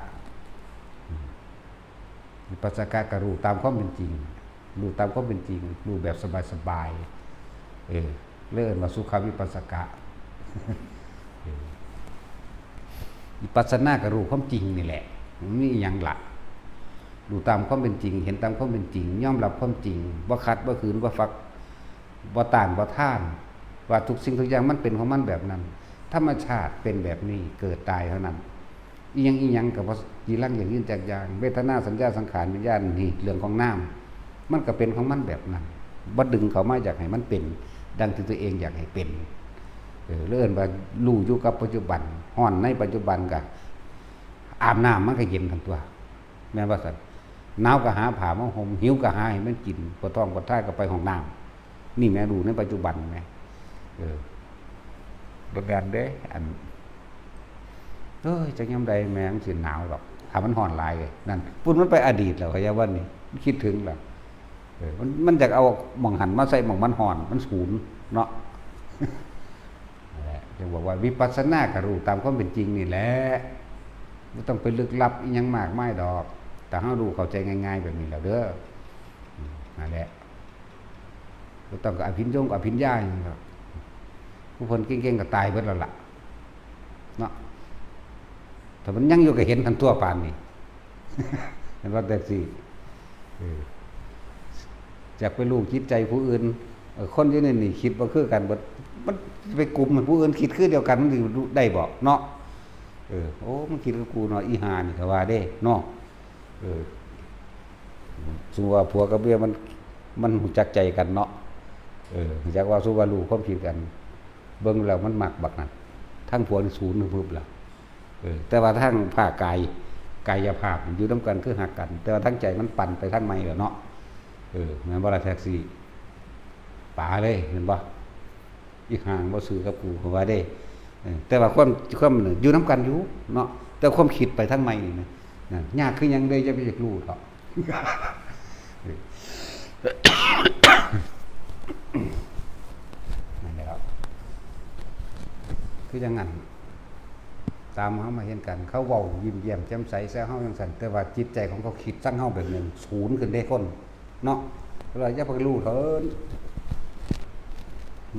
วิปัสสกะก็รู้ตามความเป็นจริง รู้ตามความเป็นจริง รู้แบบสบายๆ เออ เลยเอิ้นว่าสุขวิปัสสกะ เออ วิปัสสนาก็รู้ความจริงนี่แหละ มันมีอิหยังล่ะ รู้ตามความเป็นจริง เห็นตามความเป็นจริง ยอมรับความจริง บ่ขัด บ่ขืน บ่ฝัก บ่ต้าน บ่ทาน ว่าทุกสิ่งทุกอย่างมันเป็นของมันแบบนั้น ธรรมชาติเป็นแบบนี้ เกิดตายเท่านั้น อิหยังอิหยังก็บ่จีรังยั่งยืนจักอย่าง เวทนา สัญญา สังขาร วิญญาณ นี่เรื่องของนาม มันก็เป็นของมันแบบนั้น บ่ดึงเข้ามาอยากให้มันเป็นดังที่ตัวเองอยากให้เป็น เออ เลยเอิ้นว่ารู้อยู่กับปัจจุบัน ฮ้อนในปัจจุบันก็อาบน้ำมันก็เย็นทันตัว แม่นบ่ซั่น หนาวก็หาผ้ามาห่ม หิวก็หาให้มันกิน ปวดท้องปวดท้ายก็ไปห้องน้ำ นี่แหมรู้ในปัจจุบันแหม เออ บ่แม่นเด้ อัน เอ้ย จักยามใดแม่งสิหนาวดอก ถ้ามันฮ้อนหลาย นั่น ปุ้นมันไปอดีตแล้ว เข้าใจบ่นี่ มันคิดถึงแล้ว เออ มัน มันอยากเอาหม่องหั้นมาใส่หม่องมันฮ้อน มันสูนเนาะ นั่นแหละ จึงบอกว่าวิปัสสนาก็รู้ตามความเป็นจริงนี่แหละ บ่ต้องไปลึกลับอิหยังมากมายดอก ถ้าเฮารู้เข้าใจง่ายๆแบบนี้แล้วเด้อ อืม นั่นแหละ บ่ต้องกับอภิญญงอภิญญาหยังดอก ผู้เพิ่นเก่งๆก็ตายเบิดแล้วล่ะ เนาะ ถ้ามันยังอยู่ก็เห็นทันทั่วปานนี้ เห็นว่าจั่งซี้ เออ อยากไปรู้จิตใจผู้อื่น ออ คนอยู่ในนี่คิดบ่คือกันเบิด มันไปกลุ่มให้ผู้อื่นคิดคือเดียวกัน มันสิได้บ่เนาะ? เออ โอ้ มันคิดคือกูเนาะ อีห่านี่ก็ว่าเด้เนาะ เออ สมมุติว่าผัวกับเมียมัน มันรู้จักใจกันเนาะ เออ รู้จักว่า สมมุติว่ารู้ความคิดกัน เบิ่งแล้วมันมักบักนั้น ทั้งผัวนี่ศูนย์พึบแล้ว เออ แต่ว่าทางภาคกาย กายภาพอยู่นำกันคือฮักกัน แต่ว่าทางใจมันปั่นไปทางใหม่แล้วเนาะ เออ แม่นบ่ล่ะแท็กซี่ ป๋าเลย แม่นบ่? อีห่าบ่ซื่อกับกู เขาว่าเด้ เออ แต่ว่าความ ความอยู่นำกันอยู่เนาะ แต่ความคิดไปทางใหม่นี่นะ นั่น ยากคือหยังเด้ อย่าไปอยากรู้เถาะ นั่นแหละครับ คือจั่งนั้น ตามเฮามาเห็นกัน เขาเว้ายิ้มแย้มแจ่มใสใส่เฮาจั่งซั้น แต่ว่าจิตใจของเขาคิดซังเฮาแบบหนึ่ง ศูนย์ขึ้นเด้คน เนาะ ก็เลยอย่าไปรู้เถิด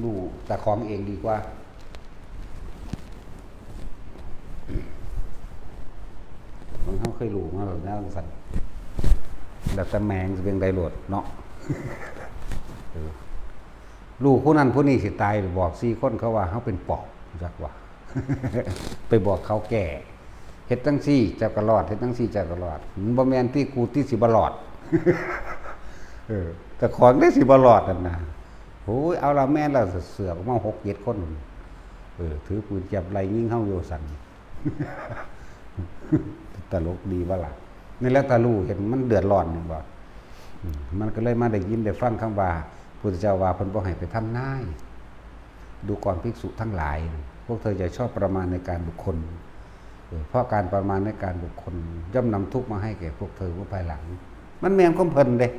รู้เจ้าของเองดีกว่า ของเฮาเคยรู้มาแล้วแนวจั่งซั้น แล้วแต่แม่งสิเป็นไดโลดเนาะ เออ รู้ผู้นั้นผู้นี้สิตาย บอกสี่คนเขาว่าเฮาเป็นปอบ จักว่า ไปบอกเขาแก่ เฮ็ดจั่งซี่เจ้าก็รอด เฮ็ดจั่งซี่เจ้าก็รอด มันบ่แม่นติ กูติสิบ่รอด เออ เจ้าของเด้สิบ่รอดนั่นนะ โอ้ย เอาละแม่นแล้ว เสือกออกมาหกเจ็ดคน เออ ถือปืนแก๊ปไล่ยิงเฮาอยู่ซั่น ตลกดีบ่ล่ะ นี่แหละถ้ารู้เห็นมันเดือดร้อนนี่บ่ อืม มันก็เลยมาได้ยินได้ฟังคำว่า พุทธเจ้าว่าเพิ่นบ่ให้ไปทำนาย ดูก่อนภิกษุทั้งหลาย พวกเธออย่าชอบประมาณในการบุคคล เออ เพราะการประมาณในการบุคคล ย่อมนำทุกข์มาให้แก่พวกเธอเมื่อภายหลัง มันแม่นของเพิ่นเด้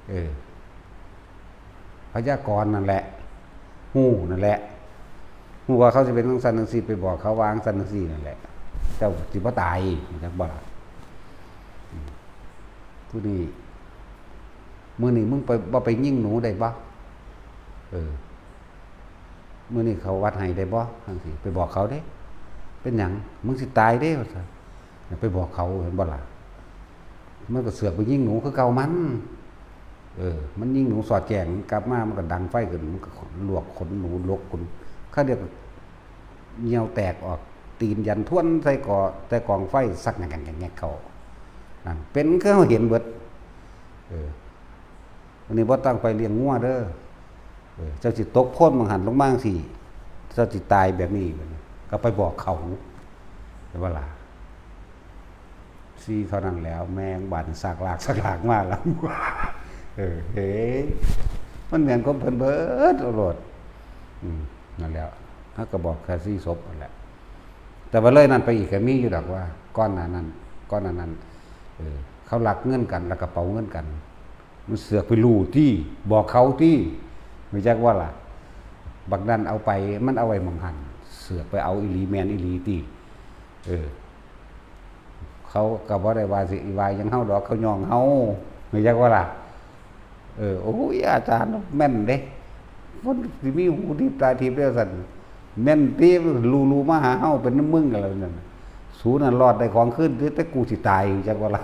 เออ พยากรณ์นั่นแหละ ฮู้นั่นแหละ ฮู้ว่าเขาสิเป็นจั่งซั้นจั่งซี่ ไปบอกเขาว่าจั่งซั้นจั่งซี่นั่นแหละ เจ้าสิบ่ตาย จักบ่ล่ะ อืม ผู้นี้ มื้อนี้มึงไป บ่ไปยิงหนูได้บ่? เออ มื้อนี้เข้าวัดให้ได้บ่? จั่งซี้ ไปบอกเขาเด้ เป็นหยัง? มึงสิตายเด้ ว่าซั่น ไปบอกเขา เห็นบ่ล่ะ? มันก็เสือกไปยิงหนูคือเก่ามัน เออ มันยิงหนูสอดแจ้ง กลับมามันก็ดังไฟขึ้น มันก็ลวกขนหนู ลวกขน คราวเดียวก็เหี่ยวแตกออก ตีนยันทวนใส่กอ ใส่กองไฟ สักแงกๆๆๆ เข้า นั่น เป็นคือเฮาเห็นเบิด เออ อันนี้บ่ต้องไปเลี้ยงงัวเด้อ เออ เจ้าสิตกโพนหม่องหั่นลงมาจั่งซี้ เจ้าสิตายแบบนี้ ก็ไปบอกเขา เห็นบ่ล่ะ? สี่เท่านั้นแล้ว แม่งบาดนี้สากลากสากลากมาแล้ว เออ เฮ้ย มันแม่นของเพิ่นเบิดโลด อืม นั่นแหละ เฮาก็บอกแค่สี่ศพนั่นแหละ แต่ว่าเลยนั้นไปอีกก็มีอยู่ดอกว่า ก่อนหน้านั้น ก่อนหน้านั้น เออ เขาลักเงินกัน ลักกระเป๋าเงินกัน มันเสือกไปรู้ติ บอกเขาติ รู้จักบ่ล่ะ บักนั้นเอาไป มันเอาไว้หม่องหั่น เสือกไปเอาอีหลี แม่นอีหลีติ เออ เขาก็บ่ได้ว่าสิว่าหยังเฮาดอก เขาย่องเฮา รู้จักบ่ล่ะ เออ โอ้ย อาจารย์แม่นเด้ มันสิมีหูทิพย์ตาทิพย์เด้อซั่น แม่นติ รู้ๆ มาหาเฮา เป็นนำมึงกันแล้วนั่น สูนั่นรอดได้ของคืน แต่กูสิตาย จักว่าล่ะ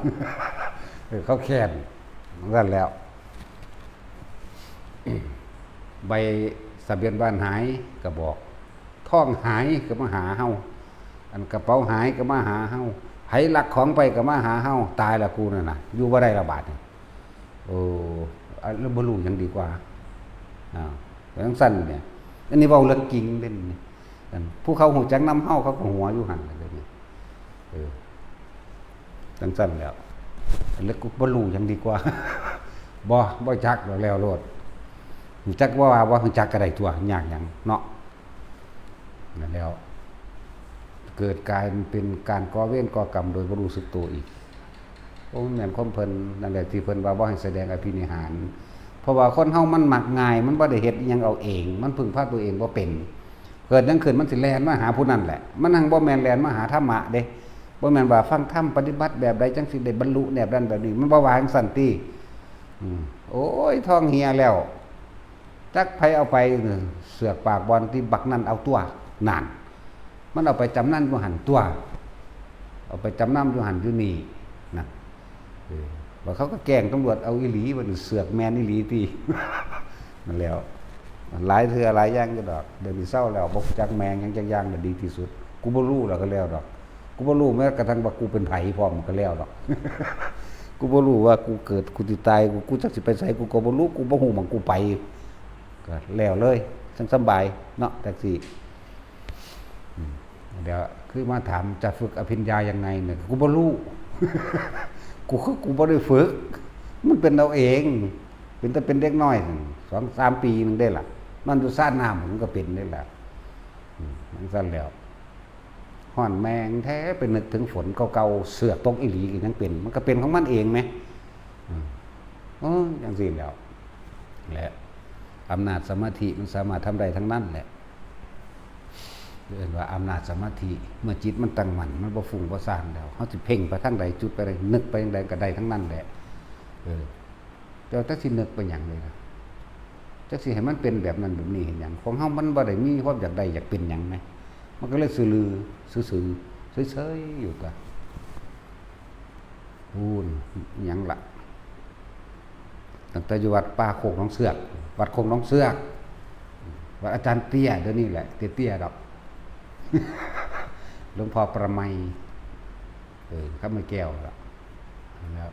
เออ เขาแค้น นั่นแล้ว ใบทะเบียนบ้านหายก็บอก ทองหายก็มาหาเฮา อันกระเป๋าหายก็มาหาเฮา ไผลักของไปก็มาหาเฮา ตายละกูนั่นน่ะ อยู่บ่ได้ละบาดนี่ โอ้ อัน แล้วบ่รู้หยังดีกว่า อ่า จั่งซั้นเนี่ย อันนี้เว้าเรื่องจริงเด้นี่ อันผู้เขาฮู้จักนำเฮา เขาก็หัวอยู่หั่นล่ะเด้นี่ เออ จั่งซั้นแล้ว แล้วกูบ่รู้หยังดีกว่า บ่ บ่จักแล้ว แล้วโลด รู้จักบ่ว่าบ่รู้จักก็ได้ตัวยากหยังเนาะ นั่นแล้ว เกิดกลายเป็นการก่อเวรก่อกรรมโดยบ่รู้สึกตัวอีก โอ้ แม่นความเพิ่น นั่นแหละที่เพิ่นว่าบ่ให้แสดงอภินิหาร เพราะว่าคนเฮามันมักง่าย มันบ่ได้เฮ็ดอิหยังเอาเอง มันพึ่งพาตัวเองบ่เป็น เกิดหยังขึ้นมันสิแล่นมาหาผู้นั้นแหละ มันหั้งบ่แม่นแล่นมาหาธรรมะเด้ บ่แม่นว่าฟังธรรมปฏิบัติแบบใดจั่งสิได้บรรลุแบบนั้นแบบนี้ มันบ่ว่าจั่งซั้นติ อืม โอ้ย ทองเหี่ยแล้ว จักไผเอาไป เสือกปากบ่อนติ บักนั่นเอาตั๊ว นั่น มันเอาไปจำนำอยู่หั่นตั๊ว เอาไปจำนำอยู่หั่นอยู่นี่ นั่น เออ บัดเขาก็แจ้งตำรวจเอาอีหลี บัดนี้เสือกแม่นอีหลีติ นั่นแหล้ว หลายเทื่อหลายอย่างอยู่ดอก เดี๋ยวนี้เซาแล้ว บ่รู้จักแม่งหยังจักอย่างน่ะดีที่สุด กูบ่รู้แล้วก็แล้วดอก กูบ่รู้แม้กระทั่งว่ากูเป็นไผพร้อมก็แล้วดอก กูบ่รู้ว่ากูเกิด กูสิตาย กู กูจักสิไปไส กูก็บ่รู้ กูบ่ฮู้หม่องกูไป ก็แล้วเลย จั่งสำบายเนาะ จั่งซี้ อืม เดี๋ยวคือมาถามจะฝึกอภิญญายังไงเนี่ย กูบ่รู้ กูคือกูบ่ได้ฝึก มันเป็นเอาเอง เป็นแต่เป็นเด็กน้อย สองสามปีหนึ่งได้ล่ะ นอนอยู่ซาน้ำมันก็เป็นได้ล่ะ อืม มันซั่นแล้ว ฮ้อนแม่งแท้ ไปนึกถึงฝนเก่าๆ เสือกตกอีหลีก็ยังเป็น มันก็เป็นของมันเองแหม อืม เออ จั่งซี้แล้ว และอำนาจสมาธิมันสามารถทำได้ทั้งนั้นแหละ เรียกว่าอำนาจสมาธิ เมื่อจิตมันตั้งมั่น มันบ่ฟุ้งบ่ซ่านแล้ว เฮาสิเพ่งไปทางใด จุดไปใด นึกไปทางใดก็ได้ทั้งนั้นแหละ เออ แต่ว่าจักสินึกไปหยังเลยนะ จักสิให้มันเป็นแบบนั้นแบบนี้เฮ็ดหยัง ของเฮามันบ่ได้มีความอยากได้อยากเป็นหยังไง มันก็เลยซื่อลือ ซื่อๆ เฉยๆ อยู่กะ พู้น หยังละ ตั้งแต่อยู่วัดป่าโคกหนองเสือก วัดโคกหนองเสือก วัดอาจารย์เตี้ย เดี๋ยวนี้แหละ เตี้ยๆ ดอก หลวงพ่อประไมย เออ คำแก้วละ แล้ว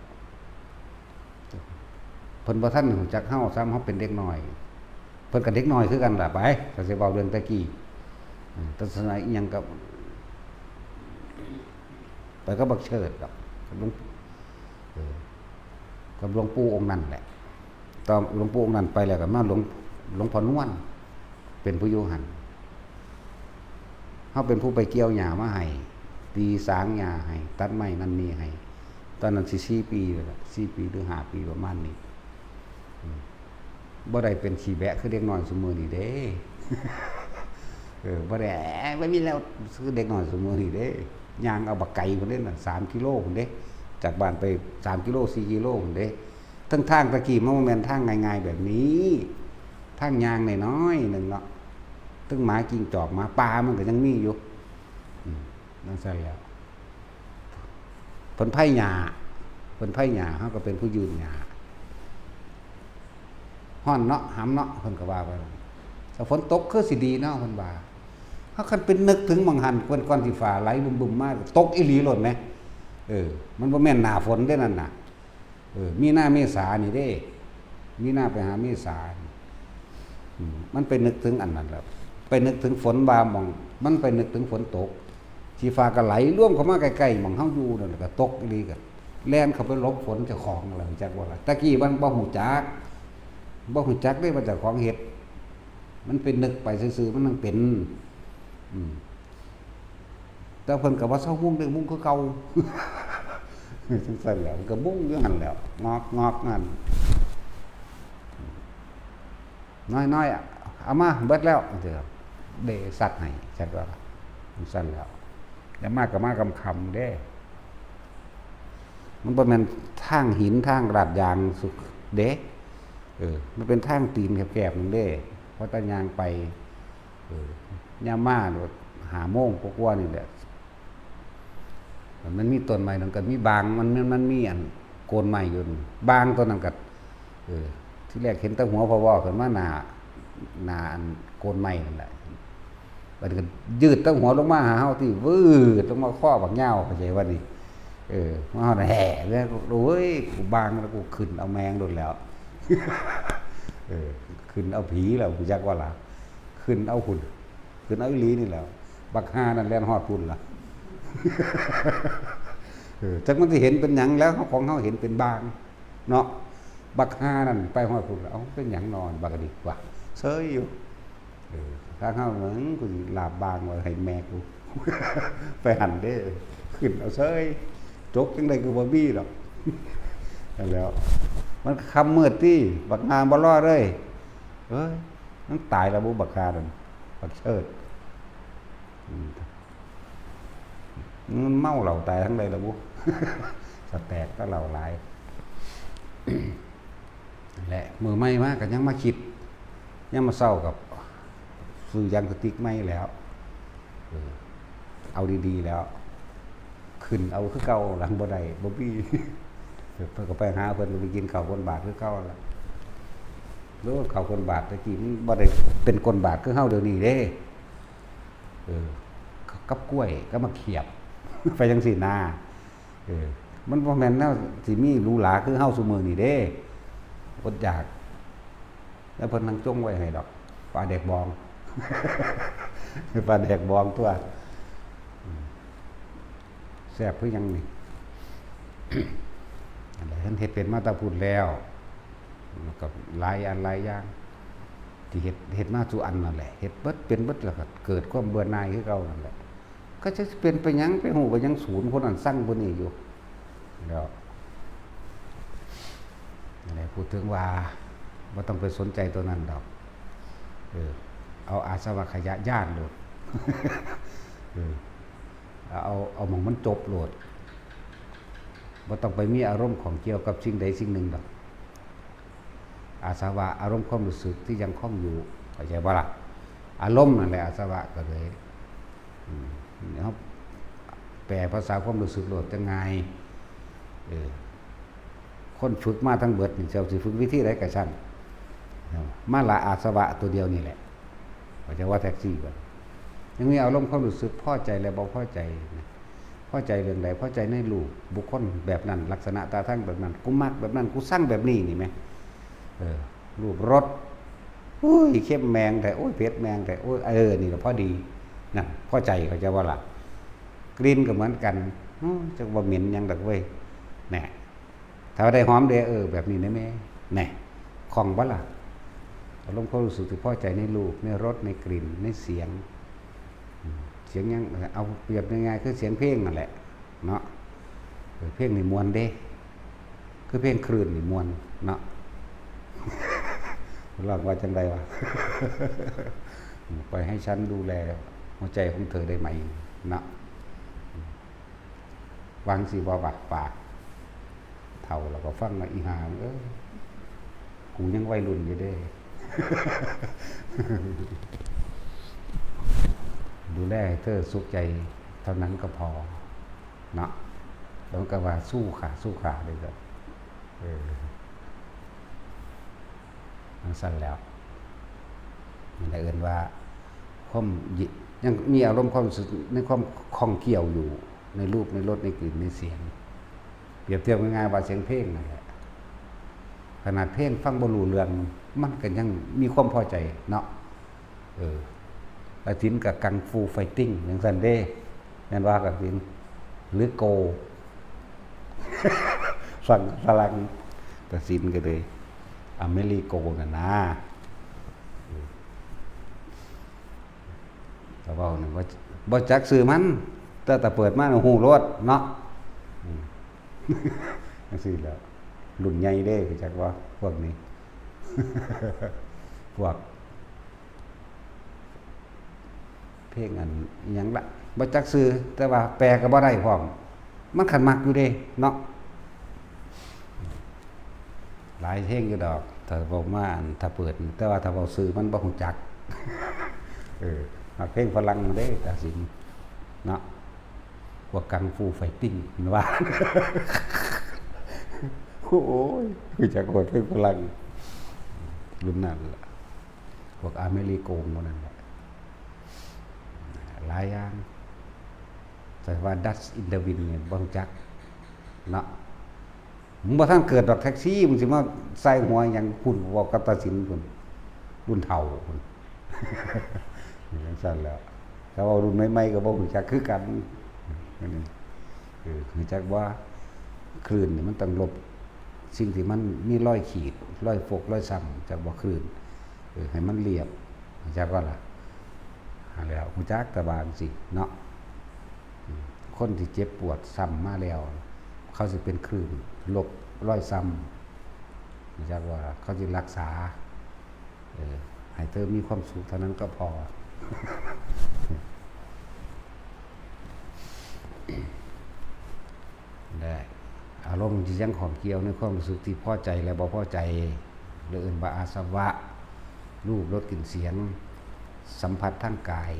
เพิ่นบ่ทันรู้จักเฮา ซ้ำเฮาเป็นเด็กน้อย เพิ่นก็เด็กน้อยคือกันล่ะ ไป ถ้าสิเว้าเรื่องแต่กี้ อืม ทัศนะอิหยังกับ ไปกับบักเชิดดอก กับหลวง เออ กับหลวงปู่องค์นั้นแหละ ต่อหลวงปู่องค์นั้นไปแล้วก็มาหลวง หลวงพ่อนวล เป็นผู้อยู่หั่น เฮาเป็นผู้ไปเกี่ยวหญ้ามาให้ ตีสางหญ้าให้ ตัดไม้นั่นนี่ให้ ตอนนั้นสิสี่ปีแล้วล่ะ สี่ปีหรือห้าปีประมาณนี้ อืม บ่ได้เป็นขี้แบะคือเด็กน้อยซุมื้อนี้เด้ เออ บ่ได้ บ่มีแล้วคือเด็กน้อยซุมื้อนี้เด้ ย่างเอาบักไกพุ้นเด้น่ะ สามกิโลพุ้นเด้ จากบ้านไปสามกิโล สี่กิโลพุ้นเด้ ทั้งทางตะกี้มันบ่แม่นทางง่ายๆแบบนี้ ทางย่างน้อยๆหนึ่งเนาะ ทั้งหมาจิ้งจอกหมาป่ามันก็ยังมีอยู่ อืม นั่นซั่นแหล้ว เพิ่นไผหญ้า เพิ่นไผหญ้า เฮาก็เป็นผู้ยื่นหญ้า ฮ้อนเนาะ หำเนาะ เพิ่นก็ว่าไป ถ้าฝนตกคือสิดีเนาะ เพิ่นว่า เฮาคันไปนึกถึงหม่องหั่น ก่อน ก่อนสิฟ้าไหลบึ้มๆมา ตกอีหลีโลดแหม เออ มันบ่แม่นหน้าฝนเด้นั่นน่ะ เออ มีนาเมษานี่เด้ มีนาไปหาเมษานี่ อืม มันไปนึกถึงอันนั้นแล้ว ไปนึกถึงฝนว่าหม่อง มันไปนึกถึงฝนตก สิฟ้าก็ไหลลวมเข้ามาใกล้ๆหม่องเฮาอยู่นั่นแหละ ก็ตกอีหลี ก็แล่นเข้าไปหลบฝนเจ้าของแล้ว จักว่าล่ะ ตะกี้มันบ่ฮู้จัก บ่ฮู้จักเด้ว่าเจ้าของเฮ็ด มันเป็นนึกไปซื่อๆ มันยังเป็น อืม แต่เพิ่นก็บ่เซามุ่งเด้ มุ่งคือเก่า จั่งซั่นแหล้ว มันก็มุ่งอยู่หั่นแหล้ว งอกๆนั่น น้อยๆอะ เอามาเบิดแล้ว เด้ซัดให้ จั่งว่า จั่งซั่นแหล้ว แล้วมาก็มาค่ำๆเด้ มันบ่แม่นทางหินทางลาดยางสุดเด้ เออ มันเป็นทางตีนแคบๆหนึ่งเด้ พอตะย่างไป เออ ยามมาโลด ห้าโมงกว่าๆนี่แหละ มันมีต้นไม้นั่นก็มีบาง มัน มัน มันมีอันโคนไม้อยู่นั่น บางต้นนั้นก็ เออ ที่แรกเห็นแต่หัวพอวอขึ้นมาหน้า หน้าอันโคนไม้นั่นแหละ บัดนี้ก็ยืดแต่หัวลงมาหาเฮาติ วืดลงมาคอบักยาว เข้าใจว่านี่ เออ มาฮอดแห่เลย โอ้ย กูบางแล้ว กูขึ้นเอาแมงโลดแล้ว เออ ขึ้นเอาผีแล้ว กูจักว่าล่ะ ขึ้นเอาหุ่น ขึ้นเอาอีหลีนี่แหล้ว บักห่านั่นแล่นฮอดพุ้นล่ะ เออ จักมันสิเห็นเป็นหยังแล้ว ของเฮาเห็นเป็นบาง เนาะ บักห่านั่นไปฮอดพุ้นล่ะ เอ้า เป็นหยังนอน บักกะดิกว่ะ เซยอยู่ เออ ทางเฮา มึง กูสิลาบบางไว้ให้แม่กู ไปหั่นเด้ ขึ้นเอาเซย จกจั่งใด๋ก็บ่มีดอก นั่นแหล้ว มันค่ำมืดติ บักห่าบ่รอเลย เอ้ย มันตายแล้วบุ บักห่านั่น บักเชิด อืม มันเมาเหล้าตายทั้งใด๋ล่ะบุ สะแตกก็เหล้าหลาย และมื้อใหม่มาก็ยังมาคิด ยังมาเซากับ ซื้อยางสติ๊กใหม่แล้ว เออ เอาดีๆแล้ว ขึ้นเอาคือเก่า หลังบ่ได้ บ่มี เพิ่นก็ไปหาเพิ่น ไปกินข้าวบนบาทคือเก่าล่ะ โอ้ ข้าวก้นบาทตะกี้มันบ่ได้เป็นก้นบาทคือเฮาเดี๋ยวนี้เด้ เออ กับกล้วยกับหมากเขียบ ไปจั่งซี้นา เออ มันบ่แม่นแนวสิมีหรูหราคือเฮาซุมื้อนี้เด้ อดอยาก แล้วเพิ่นนั่งจ้งไว้ให้ดอก ปลาแดกบอง ปลาแดกบองตัว อืม แซ่บคือหยังนี่ อันใด๋เพิ่นเฮ็ดเป็นมาแต่พู้นแล้ว กับหลายอันหลายอย่าง ที่เฮ็ด เฮ็ดมาสู่อันนั่นแหละ เฮ็ดเบิดเป็นเบิดแล้วก็เกิดความเบื่อหน่ายคือเก่านั่นแหละ ก็จะเป็นไปหยัง ไปฮู้ไปหยัง สูนคนนั้นซังคนนี้อยู่ แล้ว นั่นแหละ พูดถึงว่า บ่ต้องไปสนใจตัวนั้นดอก เออ เอาอาสวะขยะย้านโลด เออ เอา เอาหม่องมันจบโลด บ่ต้องไปมีอารมณ์ข้องเกี่ยวกับสิ่งใดสิ่งหนึ่งดอก อาสวะ อารมณ์ความรู้สึกที่ยังคงอยู่ เข้าใจบ่ล่ะ อารมณ์นั่นแหละอาสวะ ก็เลย อืม เฮาแปลภาษาความรู้สึกโลดจั่งง่าย เออ คนฝึกมาทั้งเบิดนี่ เจ้าสิฝึกวิธีใดก็ช่าง มาละอาสวะตัวเดียวนี่แหละ เข้าใจว่าแท็กซี่บ่ ยังมีอารมณ์ความรู้สึกพอใจและบ่พอใจนะ พอใจเรื่องใด พอใจในรูปบุคคลแบบนั้น ลักษณะท่าทางแบบนั้น กูมักแบบนั้น กูซังแบบนี้นี่แหม เออ รูปรส อุ้ย เค็มแมงแท้ โอ้ย เผ็ดแมงแท้ โอ้ย เออ นี่ก็พอดี นั่น พอใจ เข้าใจบ่ล่ะ กลิ่นก็เหมือนกัน อืม จักว่าเหม็นหยังดอกเว้ย แหน่ ถ้าได้หอมเด้ เออ แบบนี้นะแม่ แหน่ คล่องบ่ล่ะ อารมณ์ความรู้สึกที่พอใจในรูป ในรส ในกลิ่น ในเสียง อืม เสียงหยัง เอาเปรียบง่ายๆ คือเสียงเพลงนั่นแหละ เนาะ เออ เพลงนี่ม่วนเด้ คือเพลงคลื่นนี่ม่วนเนาะ ร้องว่าจั่งใด๋วะ ปล่อยให้ฉันดูแลหัวใจของเธอได้ไหม เนาะ วางสิบ่ปาก ปาก เฒ่าแล้วก็ฟังว่า อีห่า เอ้ย กูยังวัยรุ่นอยู่เด้ ดูแลให้เธอสุขใจเท่านั้นก็พอ เนาะ แล้วก็ว่าสู้ขา สู้ขาเลยก็ เออ จั่งซั้นแล้ว นั่นแหละเอิ้นว่า ความยิ- ยังมีอารมณ์ความรู้สึกในความข้องเกี่ยวอยู่ ในรูป ในรส ในกลิ่น ในเสียง เปรียบเทียบง่ายๆ ว่าเสียงเพลงนั่นแหละ ขนาดเพลงฟังบ่รู้เรื่อง มันก็ยังมีความพอใจเนาะ เออ กฐินกับกังฟูไฟติ้งจั่งซั้นเด้ แม่นว่ากฐิน หรือโก ฟังฝรั่ง กฐินก็เลย อเมริโกนั่นนะ แต่เว้านี่บ่- บ่จักชื่อมัน แต่ถ้าเปิดมาฮู้โลดเนาะ อืม จั่งซี้แหล้ว รุ่นใหญ่เด้ รู้จักบ่ พวกนี้ พวก เพลงอันอิหยังละ บ่จักชื่อ แต่ว่าแปลก็บ่ได้พร้อม มันคันมักอยู่เด้เนาะ หลายเพลงอยู่ดอก ถ้าเว้ามาอัน ถ้าเปิด แต่ว่าถ้าเว้าชื่อมันบ่ฮู้จัก เออ มักเพลงฝรั่งเด้ กฐิน เนาะ พวกกังฟูไฟติ้ง มันว่า โอ้ย รู้จักโลดเพลงฝรั่ง รุ่นนั้นล่ะ พวกอเมริโกงพวกนั้นแหละ หลายอย่าง แต่ว่า Dust in the Wind เนี่ยบ่รู้จักเนาะ มึงบ่ทันเกิดดอกแท็กซี่ มึงสิมาใส่หัวหยัง พู้น เว้ากับกฐินพู้น รุ่นเฒ่าพู้น จั่งซั้นแหล้ว แต่ว่ารุ่นใหม่ๆ ก็บ่รู้จักคือกัน อันนี้ เออ รู้จักว่าคลื่นนี่มันต้องลบสิ่งที่มันมีรอยขีด รอยฟก รอยซ้ำ จักว่าคลื่น เออ ให้มันเรียบ รู้จักบ่ล่ะ หั้นแหล้ว รู้จักแต่บางสิเนาะ อืม คนที่เจ็บปวดซ้ำมาแล้ว เขาสิเป็นคลื่น ลบรอยซ้ำ รู้จักบ่ล่ะ เขาสิรักษา เออ ให้เธอมีความสุขเท่านั้นก็พอ ได้ อารมณ์ที่ยังข้องเกี่ยวในความรู้สึกที่พอใจและบ่พอใจ หรือเอิ้นว่าอาสวะ รูป รส กลิ่น เสียง สัมผัสทางกาย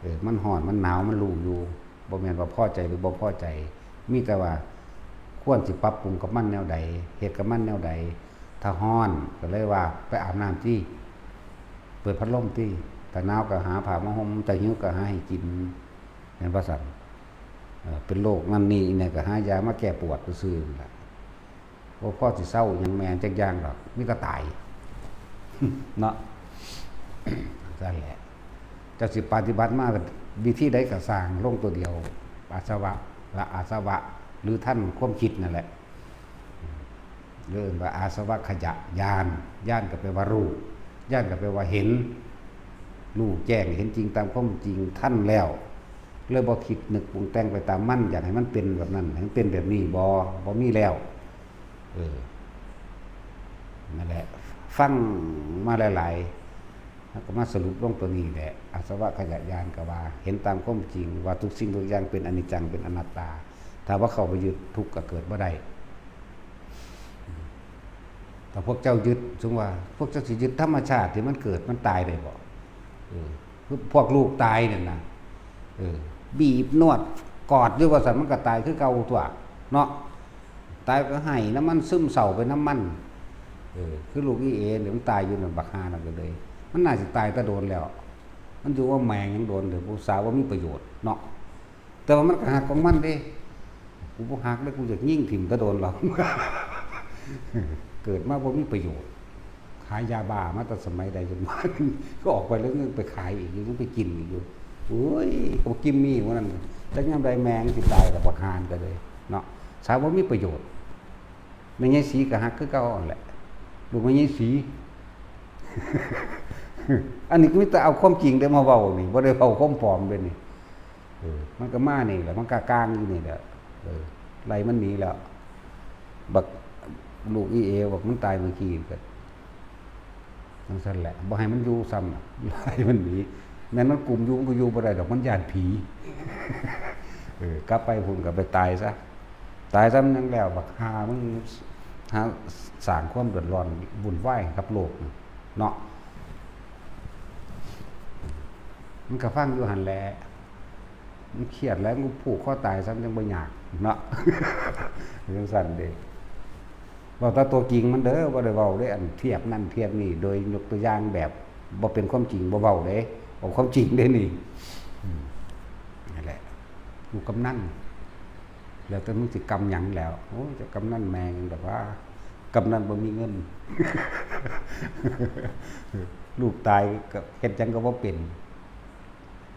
เออ มันร้อน มันหนาว มันรู้อยู่ บ่แม่นว่าพอใจหรือบ่พอใจ มีแต่ว่าควรสิปรับปรุงกับมันแนวใด เฮ็ดกับมันแนวใด ถ้าฮ้อนก็เลยว่าไปอาบน้ำตี้ เปิดพัดลมตี้ ถ้าหนาวก็หาผ้ามาห่ม ถ้าหิวก็หาให้กิน แม่นบ่ซั่น เอ่อ เป็นโรคนั่นนี่เนี่ยก็หายามาแก้ปวดซื่อๆนั่นล่ะ บ่พอสิเซาหยังแม่นจักอย่างดอก มีแต่ตาย เนาะ ซั่นแหละ เจ้าสิปฏิบัติมาวิธีใดก็ซ่างลงตัวเดียว อาสวะ ละอาสวะ หรือทันความคิดนั่นแหละ เรียกว่าอาสวัคคยญาณ ญาณก็แปลว่ารู้ ญาณก็แปลว่าเห็น รู้แจ้ง เห็นจริงตามความจริง ทันแล้ว เลยบ่คิดนึกปรุงแต่งไปตามมัน อยากให้มันเป็นแบบนั้น ให้มันเป็นแบบนี้ บ่ บ่มีแล้ว เออ นั่นแหละ ฟังมาหลายๆ แล้วก็มาสรุปลงตัวนี้แหละ อาสวัคคยญาณก็ว่า เห็นตามความจริงว่าทุกสิ่งทุกอย่างเป็นอนิจจัง เป็นอนัตตา ถ้าว่าเข้าไปยึด ทุกข์ก็เกิดบ่ได้ ถ้าพวกเจ้ายึด สมมุติว่า พวกเจ้าสิยึดธรรมชาติที่มันเกิดมันตายได้บ่ เออ คือพวกลูกตายเนี่ยนะ เออ บีบนวดกอดอยู่ว่าซั่น มันก็ตายคือเก่าตั๊ว เนาะ ตายก็ไห้นำมัน ซึมเศร้าไปนำมัน เออ คือลูกอีเอเนี่ยมันตายอยู่นั่น บักห่านั่นก็เลย มันน่าสิตายแต่โดนแล้ว มันอยู่ว่าแม่งยังโดน เดี๋ยวผู้สาวว่ามีประโยชน์เนาะ แต่ว่ามันก็ฮักของมันเด้ กูบ่ฮักเด้ กูอยากยิงถิ่มแต่โดนหรอก เกิดมาบ่มีประโยชน์ ขายยาบ้ามาแต่สมัยใดจนมา ก็ออกไปแล้วยังไปขายอีกอยู่ ยังไปกินอีกอยู่ โอ้ย ก็กินมีวันนั้น จักยามใดแม่งสิตายแต่บักห่านั่นก็เลย เนาะ สาวบ่มีประโยชน์ แม่ยายศรีก็ฮักคือเก่าหั่นแหละ ลูกแม่ยายศรี อันนี้ก็มีแต่เอาความจริงได้มาเว้านี่ บ่ได้เว้าความปลอมเด้นี่ เออ มันก็มานี่แหละ มันก็กลางอยู่นี่แหละ เออ ไล่มันหนีแล้ว บักลูกอีเอ บักมันตายเมื่อกี้ก็ จั่งซั่นแหละ บ่ให้มันอยู่ซ้ำน่ะ ไล่มันหนี แม่นมันกุมอยู่ มันก็อยู่บ่ได้ดอก มันย้านผี เออ กลับไปพุ้นก็ไปตายซะ ตายซ้ำยังแล้ว บักห่ามึง หาสร้างความเดือดร้อนวุ่นวายให้กับโลกนี่ เนาะ มันก็ฟังอยู่หั่นแหละ มันเครียดแล้ว มันผูกคอตายซ้ำยังบ่ยาก เนาะ จั่งซั่นเด้ เว้าแต่ตัวจริงมันเด้อ บ่ได้เว้าเด้ อันเทียบนั่นเทียบนี่ โดยยกตัวอย่างแบบบ่เป็นความจริง บ่เว้าเด้ เอาความจริงเด้นี่ อืม นั่นแหละ อยู่กำนัน แล้วแต่มึงสิกำหยังแล้ว โอ้ย เจ้ากำนันแม่งแบบว่า กำนันบ่มีเงิน ลูกตายก็เฮ็ดหยังก็บ่เป็น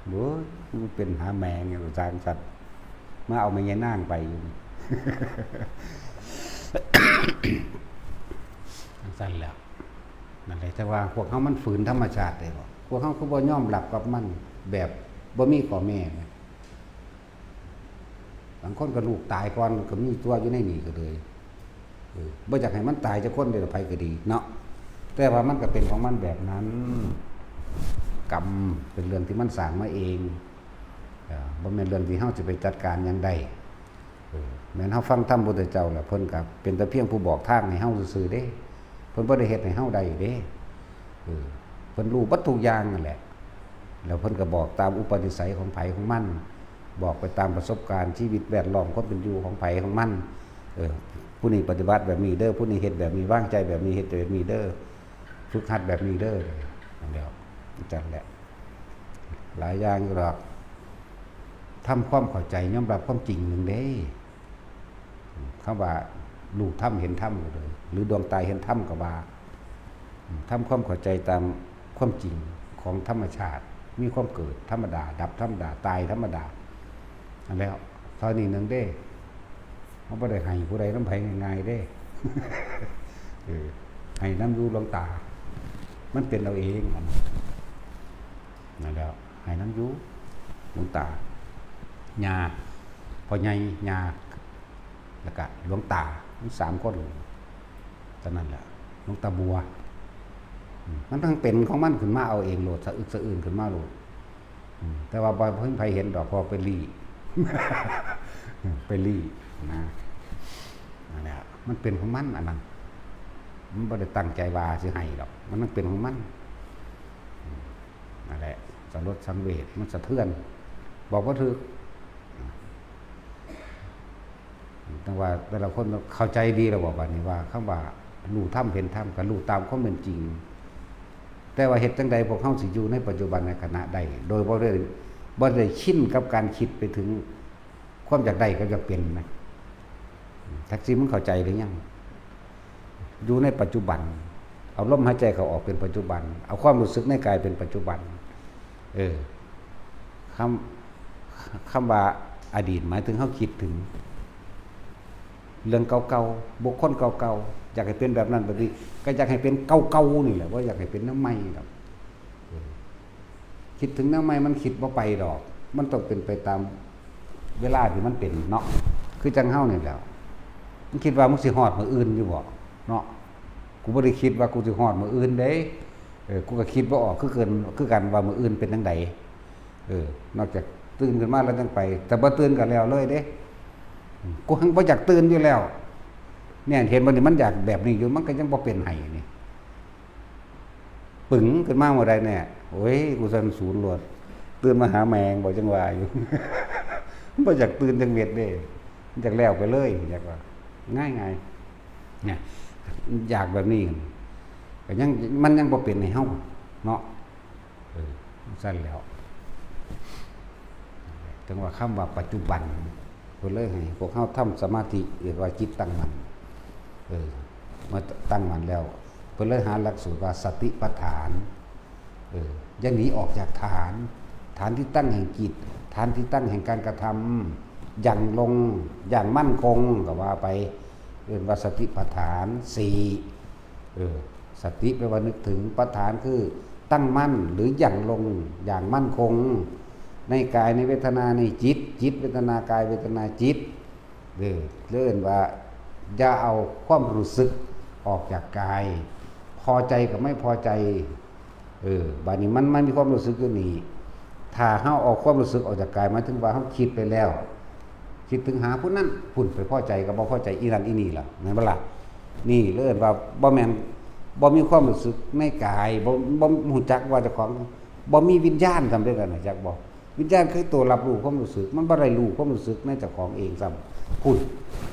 โอ้ย มันเป็นหาแม่งอยู่ จั่งซั่น มาเอาแม่ยายนางไปอยู่นี่ จั่งซั่นแหล้ว นั่นแหละ แต่ว่าพวกเฮามันฝืนธรรมชาติได้บ่ พวกเฮาคือบ่ยอมรับกับมัน แบบบ่มีข้อแม้นะ บางคนก็ลูกตายก่อนก็มีตั๊วอยู่ในนี่ก็เลย เออ บ่อยากให้มันตายจักคนเด้อ ไผก็ดีเนาะ แต่ว่ามันก็เป็นของมันแบบนั้น กรรมเป็นเรื่องที่มันสร้างมาเอง เอ่อ บ่แม่นเรื่องที่เฮาจะไปจัดการหยังได้ เออ แม่นเฮาฟังธรรมพุทธเจ้าแล้ว เพิ่นก็เป็นแต่เพียงผู้บอกทางให้เฮาซื่อๆเด้ เพิ่นบ่ได้เฮ็ดให้เฮาได้เด้ เออ เพิ่นรู้เบิดทุกอย่างนั่นแหละ แล้วเพิ่นก็บอกตามอุปนิสัยของไผของมัน บอกไปตามประสบการณ์ชีวิตแวดล้อมความเป็นอยู่ของไผของมัน เออ ผู้นี้ปฏิบัติแบบนี้เด้อ ผู้นี้เฮ็ดแบบนี้ วางใจแบบนี้ เฮ็ดแบบนี้เด้อ ฝึกหัดแบบนี้เด้อ นั่นแหละ จั่งแหละ หลายอย่างอยู่ดอก ทำความเข้าใจ ยอมรับความจริงหนึ่งเด้ คำว่ารู้ธรรมเห็นธรรมก็เลย หรือดวงตาเห็นธรรมก็ว่า ทำความเข้าใจตามความจริงของธรรมชาติ มีความเกิดธรรมดา ดับธรรมดา ตายธรรมดา อันแล้ว เท่านี้หนึ่งเด้ เฮาบ่ได้ให้ผู้ใดนำไผง่ายๆเด้ เออ ให้นำอยู่หลวงตา มันเป็นเอาเอง นั่นแหล้ว ให้นำอยู่หลวงตา ย่า พ่อใหญ่ ย่า แล้วก็หลวงตา มีสามคน เท่านั้นแหละ หลวงตาบัว อืม มันต้องเป็นของมันขึ้นมาเอาเองโลด สะอึกสะอื้นขึ้นมาโลด อืม แต่ว่าบ่เพิ่งไผเห็นดอก เพราะไปลี้ ไปลี้นะ นั่นแหละ มันเป็นของมันอันนั้น มันบ่ได้ตั้งใจว่าสิให้ดอก มันต้องเป็นของมัน อืม นั่นแหละ สลดสังเวช มันสะเทือน บอกบ่ถูก แต่ว่าแต่ละคนเข้าใจดีแล้วบ่ บัดนี้ว่าคำว่า รู้ธรรมเห็นธรรม ก็รู้ตามความเป็นจริง แต่ว่าเฮ็ดจั่งใดพวกเฮาสิอยู่ในปัจจุบันในขณะได้ โดยบ่ได้ บ่ได้ชินกับการคิดไปถึงความอยากได้กับอยากเป็นนะ แท็กซี่ มึงเข้าใจหรือยัง? อยู่ในปัจจุบัน เอาลมหายใจเข้าออกเป็นปัจจุบัน เอาความรู้สึกในกายเป็นปัจจุบัน เออ คำ คำว่าอดีตหมายถึงเฮาคิดถึง เรื่องเก่าๆ บุคคลเก่าๆ อยากให้เป็นแบบนั้นแบบนี้ ก็อยากให้เป็นเก่าๆ นี่แหละ บ่อยากให้เป็นแนวใหม่ดอก เออ คิดถึงแนวใหม่มันคิดบ่ไปดอก มันต้องเป็นไปตามเวลาที่มันเป็นเนาะ คือจั่งเฮานี่แหละ มึงคิดว่ามึงสิฮอดมื้ออื่นอยู่บ่เนาะ กูบ่ได้คิดว่ากูสิฮอดมื้ออื่นเด้ เออ กูก็คิดบ่ออกคือเกิน คือกันว่ามื้ออื่นเป็นจั่งใด เออ นอกจากตื่นขึ้นมาแล้วจั่งไป แต่บ่ตื่นก็แล้วเลยเด้ กูหังบ่อยากตื่นอยู่แล้ว เนี่ย เห็นบ่นี่ มันอยากแบบนี้อยู่ มันก็ยังบ่เป็นให้นี่ ปึ๋งขึ้นมาเมื่อใดเนี่ย โอ้ย กูสั่นสูนโลด ตื่นมาหาแมง บอกจั่งว่าอยู่ บ่อยากตื่นจั่งเม็ดเด้ อยากแล้วไปเลย อยากว่า ง่ายๆ เนี่ย อยากแบบนี้ ก็ยัง มันยังบ่เป็นให้เฮาเนาะ เออ สั่นแล้ว จั่งว่าคำว่าปัจจุบัน เพิ่นเลยให้พวกเฮาทำสมาธิ เรียกว่าจิตตั้งมั่น เออ เมื่อตั้งมั่นแล้ว เพิ่นเลยหาหลักสูตรว่าสติปัฏฐาน เออ อย่าหนีออกจากฐาน ฐานที่ตั้งแห่งจิต ฐานที่ตั้งแห่งการกระทำ หยั่งลง อย่างมั่นคง ก็ว่าไป เอิ้นว่าสติปัฏฐานสี่ เออ สติแปลว่านึกถึง ปัฏฐานคือตั้งมั่นหรือหยั่งลงอย่างมั่นคง ในกายในเวทนาในจิต จิตเวทนากายเวทนาจิต เออ เรียกว่าอย่าเอาความรู้สึกออกจากกาย พอใจกับไม่พอใจ เออ บัดนี้มัน มันมีความรู้สึกอยู่นี่ ถ้าเฮาเอาความรู้สึกออกจากกาย หมายถึงว่าเฮาคิดไปแล้ว คิดถึงหาผู้นั้น ผู้ไปพอใจกับบ่พอใจอีนั่นอีนี่ล่ะ แม่นบ่ล่ะ? นี่เอิ้นว่าบ่แม่น บ่มีความรู้สึกในกาย บ่ บ่ฮู้จักว่าเจ้าของ บ่มีวิญญาณซ้ำเด้อ นั่นน่ะ จักบ่? วิญญาณคือตัวรับรู้ความรู้สึก มันบ่ได้รู้ความรู้สึกในเจ้าของเองซ้ำ พุ้น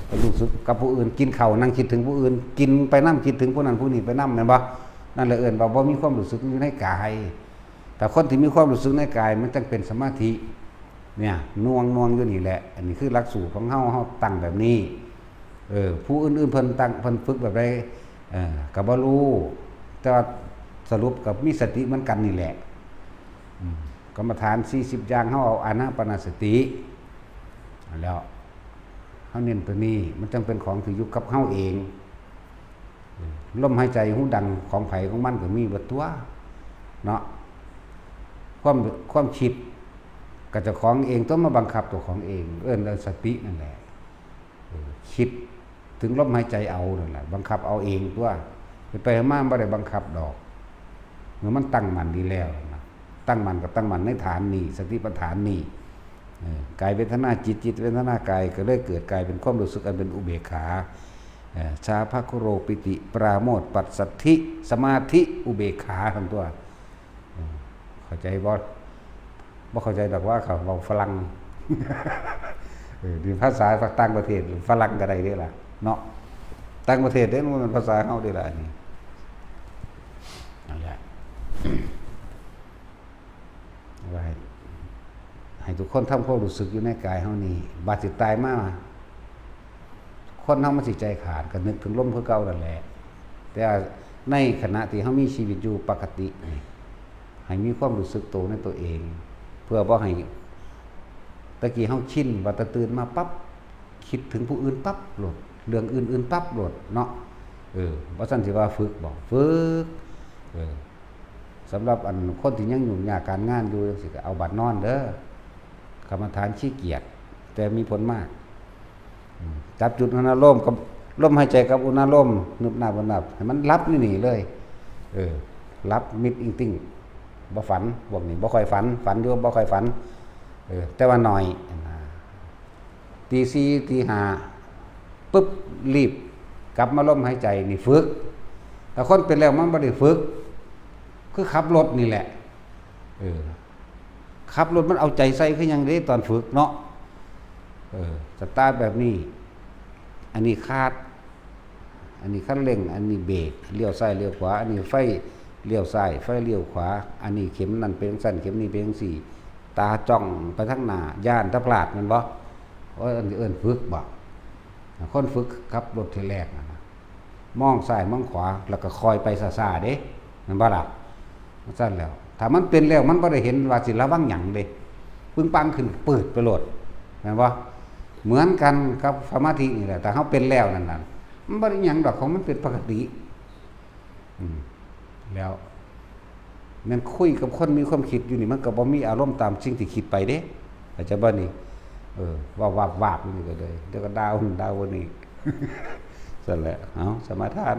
ไปรู้สึกกับผู้อื่น กินข้าวนั่งคิดถึงผู้อื่น กินไปนำคิดถึงผู้นั้นผู้นี้ไปนำ แม่นบ่? นั่นแหละเอิ้นว่าบ่มีความรู้สึกอยู่ในกาย แต่คนที่มีความรู้สึกในกายมันจั่งเป็นสมาธิ เนี่ย หน่วง หน่วงอยู่นี่แหละ อันนี้คือหลักสูตรของเฮา เฮาตั้งแบบนี้ เออ ผู้อื่นๆ เพิ่นตั้ง เพิ่นฝึกแบบใด เออ ก็บ่รู้ แต่ว่าสรุปก็มีสติเหมือนกันนี่แหละ อืม กรรมฐานสี่สิบอย่าง เฮาเอาอานาปานสติ แล้ว เฮาเน้นตัวนี้ มันจั่งเป็นของที่อยู่กับเฮาเอง ลมหายใจหูดังของไผของมันก็มีเบิดตัว เนาะ ความ ความคิดก็เจ้าของเอง ตัวมาบังคับตัวของเอง เอิ้นว่าสตินั่นแหละ เออ คิดถึงลมหายใจเอานั่นแหละ บังคับเอาเองตัว ไปไปมามันบ่ได้บังคับดอก เมื่อมันตั้งมั่นดีแล้วนะ ตั้งมั่นก็ตั้งมั่นในฐานนี้ สติปัฏฐานนี้ เออ กายเวทนาจิต จิตเวทนากาย ก็เลยเกิดกลายเป็นความรู้สึกอันเป็นอุเบกขา เออ ชาภะคุโรปิติ ปราโมทย์ ปัสสัทธิ สมาธิ อุเบกขา ทั้งตัว เออ เข้าใจบ่? บ่เข้าใจดอกว่าเขาเว้าฝรั่ง เออ นี่ภาษาต่างประเทศ ฝรั่งก็ได้เด้ล่ะ เนาะ ต่างประเทศเด้ มันเป็นภาษาเฮาเด้ล่ะ อันนี้ นั่นแหละ ว่าให้ ให้ทุกคนทำความรู้สึกอยู่ในกายเฮานี่ บาดสิตายมา คนเฮามันสิใจขาด ก็นึกถึงลมคือเก่านั่นแหละ แต่ว่าในขณะที่เฮามีชีวิตอยู่ปกตินี่ ให้มีความรู้สึกโตในตัวเอง เพื่อบ่ให้ ตะกี้เฮาชินว่าแต่ตื่นมาปั๊บ คิดถึงผู้อื่นปั๊บโลด เรื่องอื่นๆปั๊บโลดเนาะ เออ บ่ซั้นสิว่าฝึกบ่ ฝึก เออ สำหรับอันคนที่ยังยุ่งยากการงานอยู่จั่งซี้ ก็เอาบัดนอนเด้อ กรรมฐานขี้เกียจ แต่มีผลมาก อืม จับจุดอุณาโลมกับลมหายใจกับอุณาโลม นึบนับ นึบนับ ให้มันหลับนี่ๆเลย เออ หลับมิดอิงติ่ง บ่ฝัน พวกนี้บ่ค่อยฝัน ฝันอยู่บ่ค่อยฝัน เออ แต่ว่าน้อย ตีสี่ ตีห้า ปึ๊บ รีบกลับมาลมหายใจนี่ฝึก แต่คนเป็นแล้วมันบ่ได้ฝึก คือขับรถนี่แหละ เออ ขับรถมันเอาใจใส่คือหยังเด้ตอนฝึกเนาะ เออ สตาร์ทแบบนี้ อันนี้ขาด อันนี้คันเร่ง อันนี้เบรก เลี้ยวซ้ายเลี้ยวขวา อันนี้ไฟเลี้ยวซ้าย ไฟเลี้ยวขวา อันนี้เข็มนั่นเป็นจั่งซั่น เข็มนี้เป็นจั่งซี้ ตาจ้องไปทางหน้า ย้านแต่พลาดแม่นบ่ โอ้ย อันนี้เอิ้นฝึกบ่ คนฝึกขับรถเทื่อแรกนั่นน่ะ มองซ้ายมองขวา แล้วก็ค่อยไปช้าๆเด้ แม่นบ่ล่ะ จั่งซั่นแล้ว ถ้ามันเป็นแล้ว มันบ่ได้เห็นว่าสิระวังหยังเด้ ปึ้งปังขึ้นปืดไปโลด แม่นบ่ เหมือนกันกับสมาธินี่แหละ ถ้าเฮาเป็นแล้วนั่นน่ะ มันบ่ได้หยังดอก ของมันเป็นปกติ อืม แล้ว แม่นคุยกับคนมีความคิดอยู่นี่ มันก็บ่มีอารมณ์ตามสิ่งที่คิดไปเด้ เข้าใจบ่นี่ เออ วาบๆๆอยู่นี่ก็เลย เดี๋ยวก็ด่าคนด่าคนอีก ซั่นแหละ เอา สมาทาน